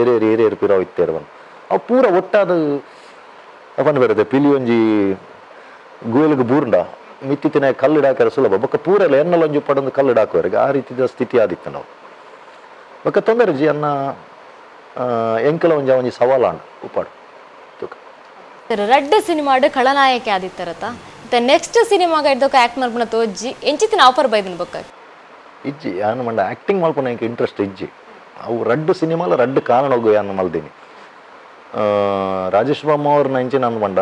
ಏರೇರು ಏರೇರು ಪಿರವು ಇತ್ತೇರು ಬಂದು ಅವು ಪೂರ ಒಟ್ಟಾದ ಪಂಡ ಬೇರೆ ಪಿಲಿ ಒಂಜಿ ಗುವೆಲ್ಗೆ ಬೂರ್ಂಡ ಮಿತ್ತಿತ್ತಿನ ಕಲ್ಲು ಇಡಾಕರೆ ಸುಲಭ ಬೊಕ್ಕ ಪೂರ ಎಲ್ಲ ಎನ್ನಲ ಒಂಜಿ ಪಡೊಂದು ಕಲ್ಲು ಇಡಾಕುವರೆಗೆ ಆ ರೀತಿಯ ಸ್ಥಿತಿ ಆದಿತ್ತು ನಾವು. ಬೊಕ್ಕ ತೊಂದರೆ ಜಿ ಅನ್ನ ಎಂಕಲ ಒಂಜಿ ಒಂಜಿ ಸವಾಲಾಂಡು ಉಪ್ಪಾಡು. ರಡ್ಡ್ ಸಿನಿಮಾಡ್ ಖಳನಾಯಕಿ ಆದಿತ್ತರತ ನೆಕ್ಸ್ಟ್ ಸಿನಿಮಾಗ ಇದ್ದಕ್ಕ ಆಕ್ಟ್ ಮಲ್ಪುನ ತೋಜ್ಜಿ ಎಂಚಿತ್ತಿನ ಆಫರ್ ಬೈದಿನ ಬೊಕ್ಕ ಇಜ್ಜಿ ಯಾನು ಮಂಡ ಆಕ್ಟಿಂಗ್ ಮಲ್ಪುನ ಎಂಕ್ ಇಂಟ್ರೆಸ್ಟ್ ಇಜ್ಜಿ. ಅವು ರಡ್ಡ್ ಸಿನಿಮಾಲ ರಡ್ಡ್ ಕಾರಣೊಗು ಯಾನು ಮಲ್ದಿನಿ. Rajesh ಬಾಮ ಅವ್ರನ್ನ ಇಂಚಿನ ಅಂದ್ಮಂಡ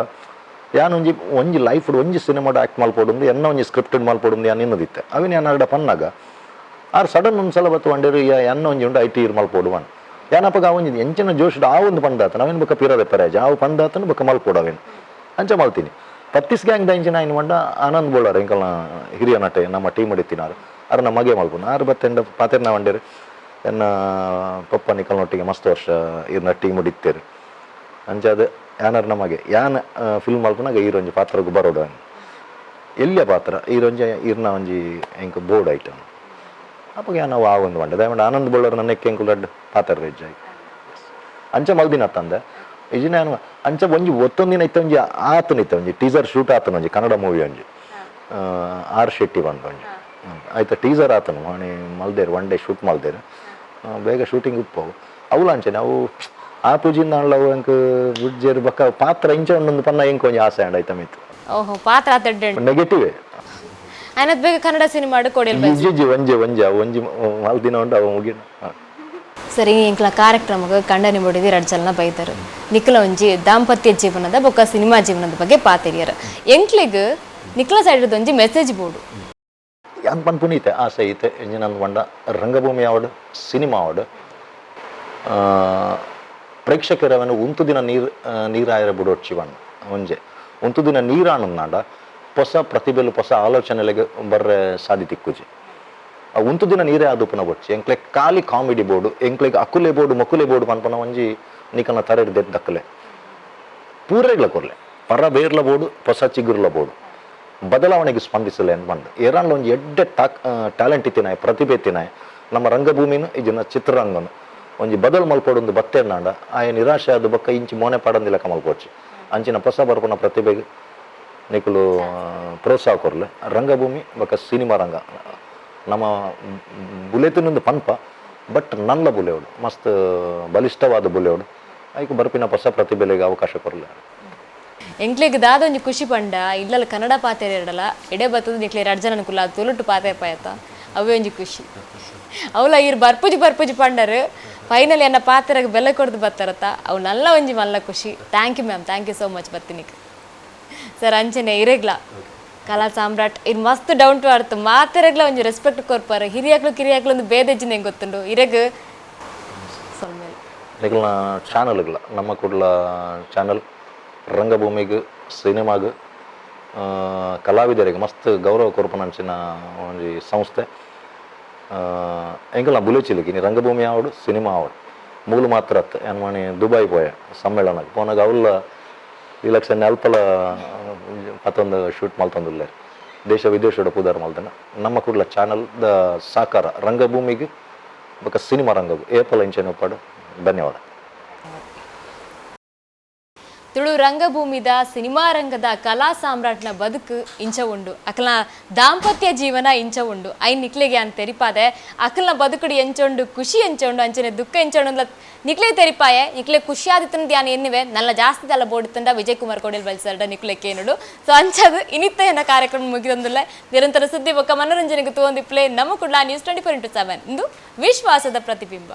ಯಾನ್ ಒಂಜಿ ಒಂಜಿ ಲೈಫ್ ಒಂಜಿ ಸಿನಿಮಾಡ್ ಆ್ಯಕ್ಟ್ ಮಲ್ಪೊಡುಂದು ಎನ್ನ ಒಂಜಿ ಸ್ಕ್ರಿಪ್ಟೆಡ್ ಮಲ್ಪೊಡುಂದು ಯಾನ್ ಇನ್ನದಿತ್ತೆ ಅವಿನ ಯಾನ್ ಅರ್ಡ ಪನ್ನಾಗ ಆರ್ ಸಡನ್ ಒಂದು ಸಲ ಬತ್ತು ವಂಡೇರು ಎನ್ನ ಒಂಜಿ ಉಂಡು I T ಇರ್ ಮಲ್ಪೊಡು ಒನ್ ಯಾನಪ್ಪಗ ಆ ಒಂಜಿ ಎಂಚಿನ ಜೋಶ್ ಆ ಒಂದು ಪಂದಾತನ ಅವೇನು ಬೊಕ್ಕ ಪಿರದೆ ಪರಾಜ ಆವು ಪಂದಾತನ ಬೊಕ್ಕ ಮಲ್ಪೊಡು ಅವೇನು ಅಂಚ ಮಲ್ತೀನಿ. ಪತ್ತಿಸ್ ಗ್ಯಾಂಗ್ ದಂಚಿನ ಐನ್ ಮಂಡ ಆನಂದ್ ಬೋಳಾರ್ ಎಂಕಲ್ನ ಹಿರಿಯ ನಟೆ ನಮ್ಮ ಟೀಮ್ ಹಿಡಿತಿನಾರು ಆರ್ ನಮ್ಮ ಮಗೆ ಮಲ್ಪುನ ಆರು ಬತ್ತೆಂಡ ಪಾತೆರ್ನ ವಂಡೇರು ಎನ್ನ ಪಪ್ಪ ನಿಕಲ್ನೊಟ್ಟಿಗೆ ಮಸ್ತ್ ವರ್ಷ ಇರ್ನ ಟೀಮ್ ಹಿಡಿತೇರು ಅಂಚಾದ ಯಾನರ್ ನಮಗೆ ಯಾನ್ ಫಿಲ್ಮ್ ಮಲ್ಪುನಾಗ ಈರೊಂಜಿ ಪಾತ್ರಗ್ ಬರೋಡು ಎಲ್ಲಿಯ ಪಾತ್ರ ಈರೊಂಜಿ ಇರ್ನ ಒಂಜಿ ಎಂಕ್ ಬೋರ್ಡ್ ಐಟಮ್ ಅಪ್ಪಗ ಯಾನ್ ಅವು ಆ ಒಂದು ಮಂಡ ದಯಮಾಡಿ ಆನಂದ್ ಬೋಳರ್ ನನ್ನ ಎಂಕುಲ್ ರಡ್ಡ್ ಪಾತ್ರ ರೆಜ್ಜಾಗಿ ಅಂಚ ಮಲ್ದಿನ ತಂದೆ ಇಜಿನ ಅಂಚ ಒಂಜಿ ಒತ್ತೊಂದಿನ ಇತ್ತ ಒಂಜಿ ಆತನ ಇತ್ತ ಒಂಜಿ ಟೀಸರ್ ಶೂಟ್ ಆತನ ಒಂಜಿ ಕನ್ನಡ ಮೂವಿ ಒಂಜಿ ಆರ್ ಶೆಟ್ಟಿ ಬಂದ ಒಂಜಿ ಆಯ್ತಾ ಟೀಸರ್ ಆತನು ವಾಣಿ ಮಲ್ದೇರು one day shoot ಮಲ್ದೇರು ಬೇಗ ಶೂಟಿಂಗ್ ಉಪ್ಪವು ಅವುಲ ಅಂಚನೆ ಅವು ಆ ಪೂಜಿಂದ ಅವು ಎಂಕ್ ಬುಡ್ಜೇರು ಬಕ್ಕ ಪಾತ್ರ ಇಂಚ ಒಂದೊಂದು ಪನ್ನ ಎಂಕ್ ಒಂಜಿ ಆಸೆ ಅಂಡ್ ಆಯ್ತಾ ಮಿತ್ತು. ಓಹೋ ಪಾತ್ರ ಆತಡ್ಡೆ ನೆಗೆಟಿವ್ ಆಯ್ನತ್ ಬೇಗ ಕನ್ನಡ ಸಿನಿಮಾ ಕೊಡಿಲ್ ಇಜ್ಜಿ ಒಂಜಿ ಒಂಜಿ ಅವು ಒಂಜಿ ಮಲ್ದಿನ ಉಂಟು ಅವು ಮುಗಿನ. ಸರಿ ಎಂಕ್ಲ ಕಾರ್ಯಕ್ರಮಕ್ಕೆ ಕಂಡನಿ ಮುಡಿದಿ ಎರಡು ಜನ ಬೈದರು ನಿಖಲ ಒಂಜಿ ದಾಂಪತ್ಯ ಜೀವನದ ಬೊಕ್ಕ ಸಿನಿಮಾ ಜೀವನದ ಬಗ್ಗೆ ಪಾತೆರಿಯರ್ ಎಂಕ್ಲೆಗ್ ನಿಖಲ ಸೈಡ್ ಒಂಜಿ ಮೆಸೇಜ್ ಬೋರ್ಡು ಯಾನ್ ಪನ್ಪುನೀತೆ ಆಸೆ ಐತೆ ಎಂಜಿನ ಬಂಡ ರಂಗಭೂಮಿ ಆವಡ್ ಸಿನಿಮಾ ಆವಡ್ ಪ್ರೇಕ್ಷಕರವನು ಉಂತು ದಿನ ನೀರು ನೀರಾಯರ ಬುಡೊಡ್ಚಿ ಬಣ್ಣ ಒಂಜೆ ಉಂತು ದಿನ ನೀರಾಣನ್ನಾಡ ಹೊಸ ಪ್ರತಿಭೆಲು ಹೊಸ ಆಲೋಚನೆಲೆಗೆ ಬರ್ರೆ ಸಾಧ್ಯತೆ ತಿಕ್ಕುಜಿ. ಆ ಉಂತು ದಿನ ನೀರೇ ಆದುಪನ ಬೊಡ್ಚಿ ಎಂಕ್ಲೆ ಖಾಲಿ ಕಾಮಿಡಿ ಬೋರ್ಡು ಎಂಕ್ಲೆಗ್ ಅಕುಲೆ ಬೋರ್ಡು ಮಕುಲೆ ಬೋರ್ಡು ಪನ್ಪನ ಒಂಜಿ ನಿಕಲ್ನ ತರೆಡ್ ದಕ್ಕಲೆ ಪೂರೆಗ್ಲ ಕೊರ್ಲೆ ಪರ ಬೇರ್ಲ ಬೋರ್ಡು ಹೊಸ ಚಿಗುರ್ಲ ಬೋರ್ಡು ಬದಲಾವಣೆಗೆ ಸ್ಪಂದಿಸಲೆ ಅಂತ ಬಂದು ಏರಾನ್ಲ ಒಂಜಿ ಎಡ್ಡೆ ಟ್ಯಾಲೆಂಟ್ ಇತ್ತಿನಾಯ ಪ್ರತಿಭೆ ಇತ್ತಿನಾಯ ನಮ್ಮ ರಂಗಭೂಮಿನ ಇಜಿನ ಚಿತ್ರರಂಗನು ಒಂಜಿ ಬದಲು ಮಲ್ಪೊಡೊಂದು ಬತ್ತೆರ್ನಾಂಡ ಆಯ ನಿರಾಶೆ ಆದ ಬೊಕ್ಕ ಇಂಚಿ ಮೋನೆ ಪಾಡಂದಿಲ್ಲ ಕಮಲ್ಪೋಚಿ ಅಂಚಿನ ಹೊಸ ಬರ್ಪುನ ಪ್ರತಿಭೆಗೆ ನಿಕುಲು ಪ್ರೋತ್ಸಾಹ ಕೊರ್ಲೆ ರಂಗಭೂಮಿ ಬೊಕ್ಕ ಸಿನಿಮಾ ರಂಗ ನಮ್ಮ ಬುಲೆತಿನೊಂದು ಪನ್ಪ ಬಟ್ ನಲ್ಲ ಬುಲೆವಡು ಮಸ್ತ್ ಬಲಿಷ್ಠವಾದ ಬುಲೆವಡು ಐಕ್ ಬರ್ಪಿನ ಹೊಸ ಪ್ರತಿಭೆಲೆಗೆ ಅವಕಾಶ ಕೊರ್ಲೆ. ಎಂಕ್ಲೆಗ್ ದಾದ ಒಂಜಿ ಖುಷಿ ಪಂಡ ಇಲ್ಲಲ್ಲ ಕನ್ನಡ ಪಾತೆರ ಇರಡಲ್ಲ ಎಡೆ ಬತ್ತದ ನಿಕ್ಲೆ ಎರಡು ಜನ ಅನುಕೂಲ ತುಳುಟು ಪಾತೆ ಪಾಯತ ಅವೇ ಒಂಜಿ ಖುಷಿ. ಅವಲ ಇರ್ ಬರ್ಪುಜಿ ಬರ್ಪುಜಿ ಪಂಡರು ಫೈನಲಿ ಎನ್ನ ಪಾತೆರಗ್ ಬೆಲೆ ಕೊಡ್ದು ಬತ್ತಾರತ್ತ ಅವು ನಲ್ಲ ಒಂಜಿ ಮಲ್ಲ ಖುಷಿ. Thank you ma'am, thank you so much ಬತ್ತಿನಿಕ್ sir. ಅಂಚನೆ ಇರೆಗ್ಲ ಕಲಾ ಸಾಮ್ರಾಟ್ ಇರ್ ಮಸ್ತ್ down to earth ಮಾತೆರೆಗ್ಲ ಒಂಜಿ ರೆಸ್ಪೆಕ್ಟ್ ಕೊರ್ಪಾರ ಹಿರಿಯಾಕ್ಲು ಕಿರಿಯಾಕ್ಲು ಒಂದು ಬೇದೆಜ್ಜಿನ ಹೆಂಗೆ ಗೊತ್ತುಂಡು ಇರೆಗ್ ಸೊಲ್ಮೇಲೆ ನಿಕಲ್ನ ಚಾನಲ್ಗಳ ನಮ್ಮ ಕುಡ್ಲ ಚಾನಲ್ ರಂಗಭೂಮಿಗೆ ಸಿನಿಮಾಗೆ ಕಲಾವಿದರಿಗೆ ಮಸ್ತ್ ಗೌರವ ಕೊರ್ಪುನಂಚಿನ ಒಂಜಿ ಸಂಸ್ಥೆ. ಎಂಕಲ್ನ ಬುಲೆಚಿಲಿಗೆ ಇನಿ ರಂಗಭೂಮಿ ಆವಡು ಸಿನಿಮಾ ಆವಡು ಮೂಲು ಮಾತ್ರ ಅತ್ ಏನ್ ಮಾಣಿ ದುಬೈ ಪೋಯ ಸಮ್ಮೇಳನಕ್ಕೆ ಪೋನಾಗ ಅವಲ್ಲ ಈ ಲಕ್ಷ ಅಲ್ಪಲ ಮತ್ತೊಂದು ಶೂಟ್ ಮಲ್ತೊಂದುಲ್ಲೇರ್ ದೇಶ ವಿದೇಶದ ಪುದಾರ್ ಮಲ್ತನ ನಮ್ಮ ಕುಡ್ಲ ಚಾನಲ್ the ಸಾಕಾರ ರಂಗಭೂಮಿಗೆ ಬೊಕ್ಕ ಸಿನಿಮಾ ರಂಗಗೂ ಏಪಲ ಇಂಚೆನ ಒಪ್ಪಾಡು. ಧನ್ಯವಾದ. ತುಳು ರಂಗಭೂಮಿದ ಸಿನಿಮಾ ರಂಗದ ಕಲಾ ಸಾಮ್ರಾಟ್ನ ಬದುಕು ಇಂಚ ಉಂಡು ಅಕಲ್ನ ದಾಂಪತ್ಯ ಜೀವನ ಇಂಚ ಉಂಡು ಐನ್ ನಿಕ್ಲೆಗೆ ಅಂತ ತೆರಿಪಾದೆ ಅಕಲ್ನ ಬದುಕುಡು ಎಂಚೊಂಡು ಖುಷಿ ಎಂಚೊಂಡು ಅಂಚನೆ ದುಃಖ ಎಂಚೊಂಡು ನಿಕ್ಲೆ ತೆರಿಪಾಯೆ ನಿಕ್ಲೆ ಖುಷಿ ಆದಿತ್ತಂದು ಧ್ಯಾನ ಎನ್ನಿವೆ ನಲ್ಲ ಜಾಸ್ತಿ ದಲ್ಲ ಬೋಡಿತ್ತಂಡ ವಿಜಯ್ ಕುಮಾರ್ ಕೋಡೇಲ್ ಬಲ್ಸರ್ಡ ನಿಕ್ಲೆ ಕೇನುಡು. ಸೊ ಅಂಚದು ಇನಿತ್ತ ಎನ್ನ ಕಾರ್ಯಕ್ರಮ ಮುಗಿದೊಂದುಲ್ಲ. ನಿರಂತರ ಸುದ್ದಿ ಬೊಕ್ಕ ಮನೋರಂಜನೆಗೆ ತೋಂದಿಪ್ಲೆ ನಮ್ಮ ಕುಡ್ಲ ನ್ಯೂಸ್ 24x7 ಇಂದು ವಿಶ್ವಾಸದ ಪ್ರತಿಬಿಂಬ.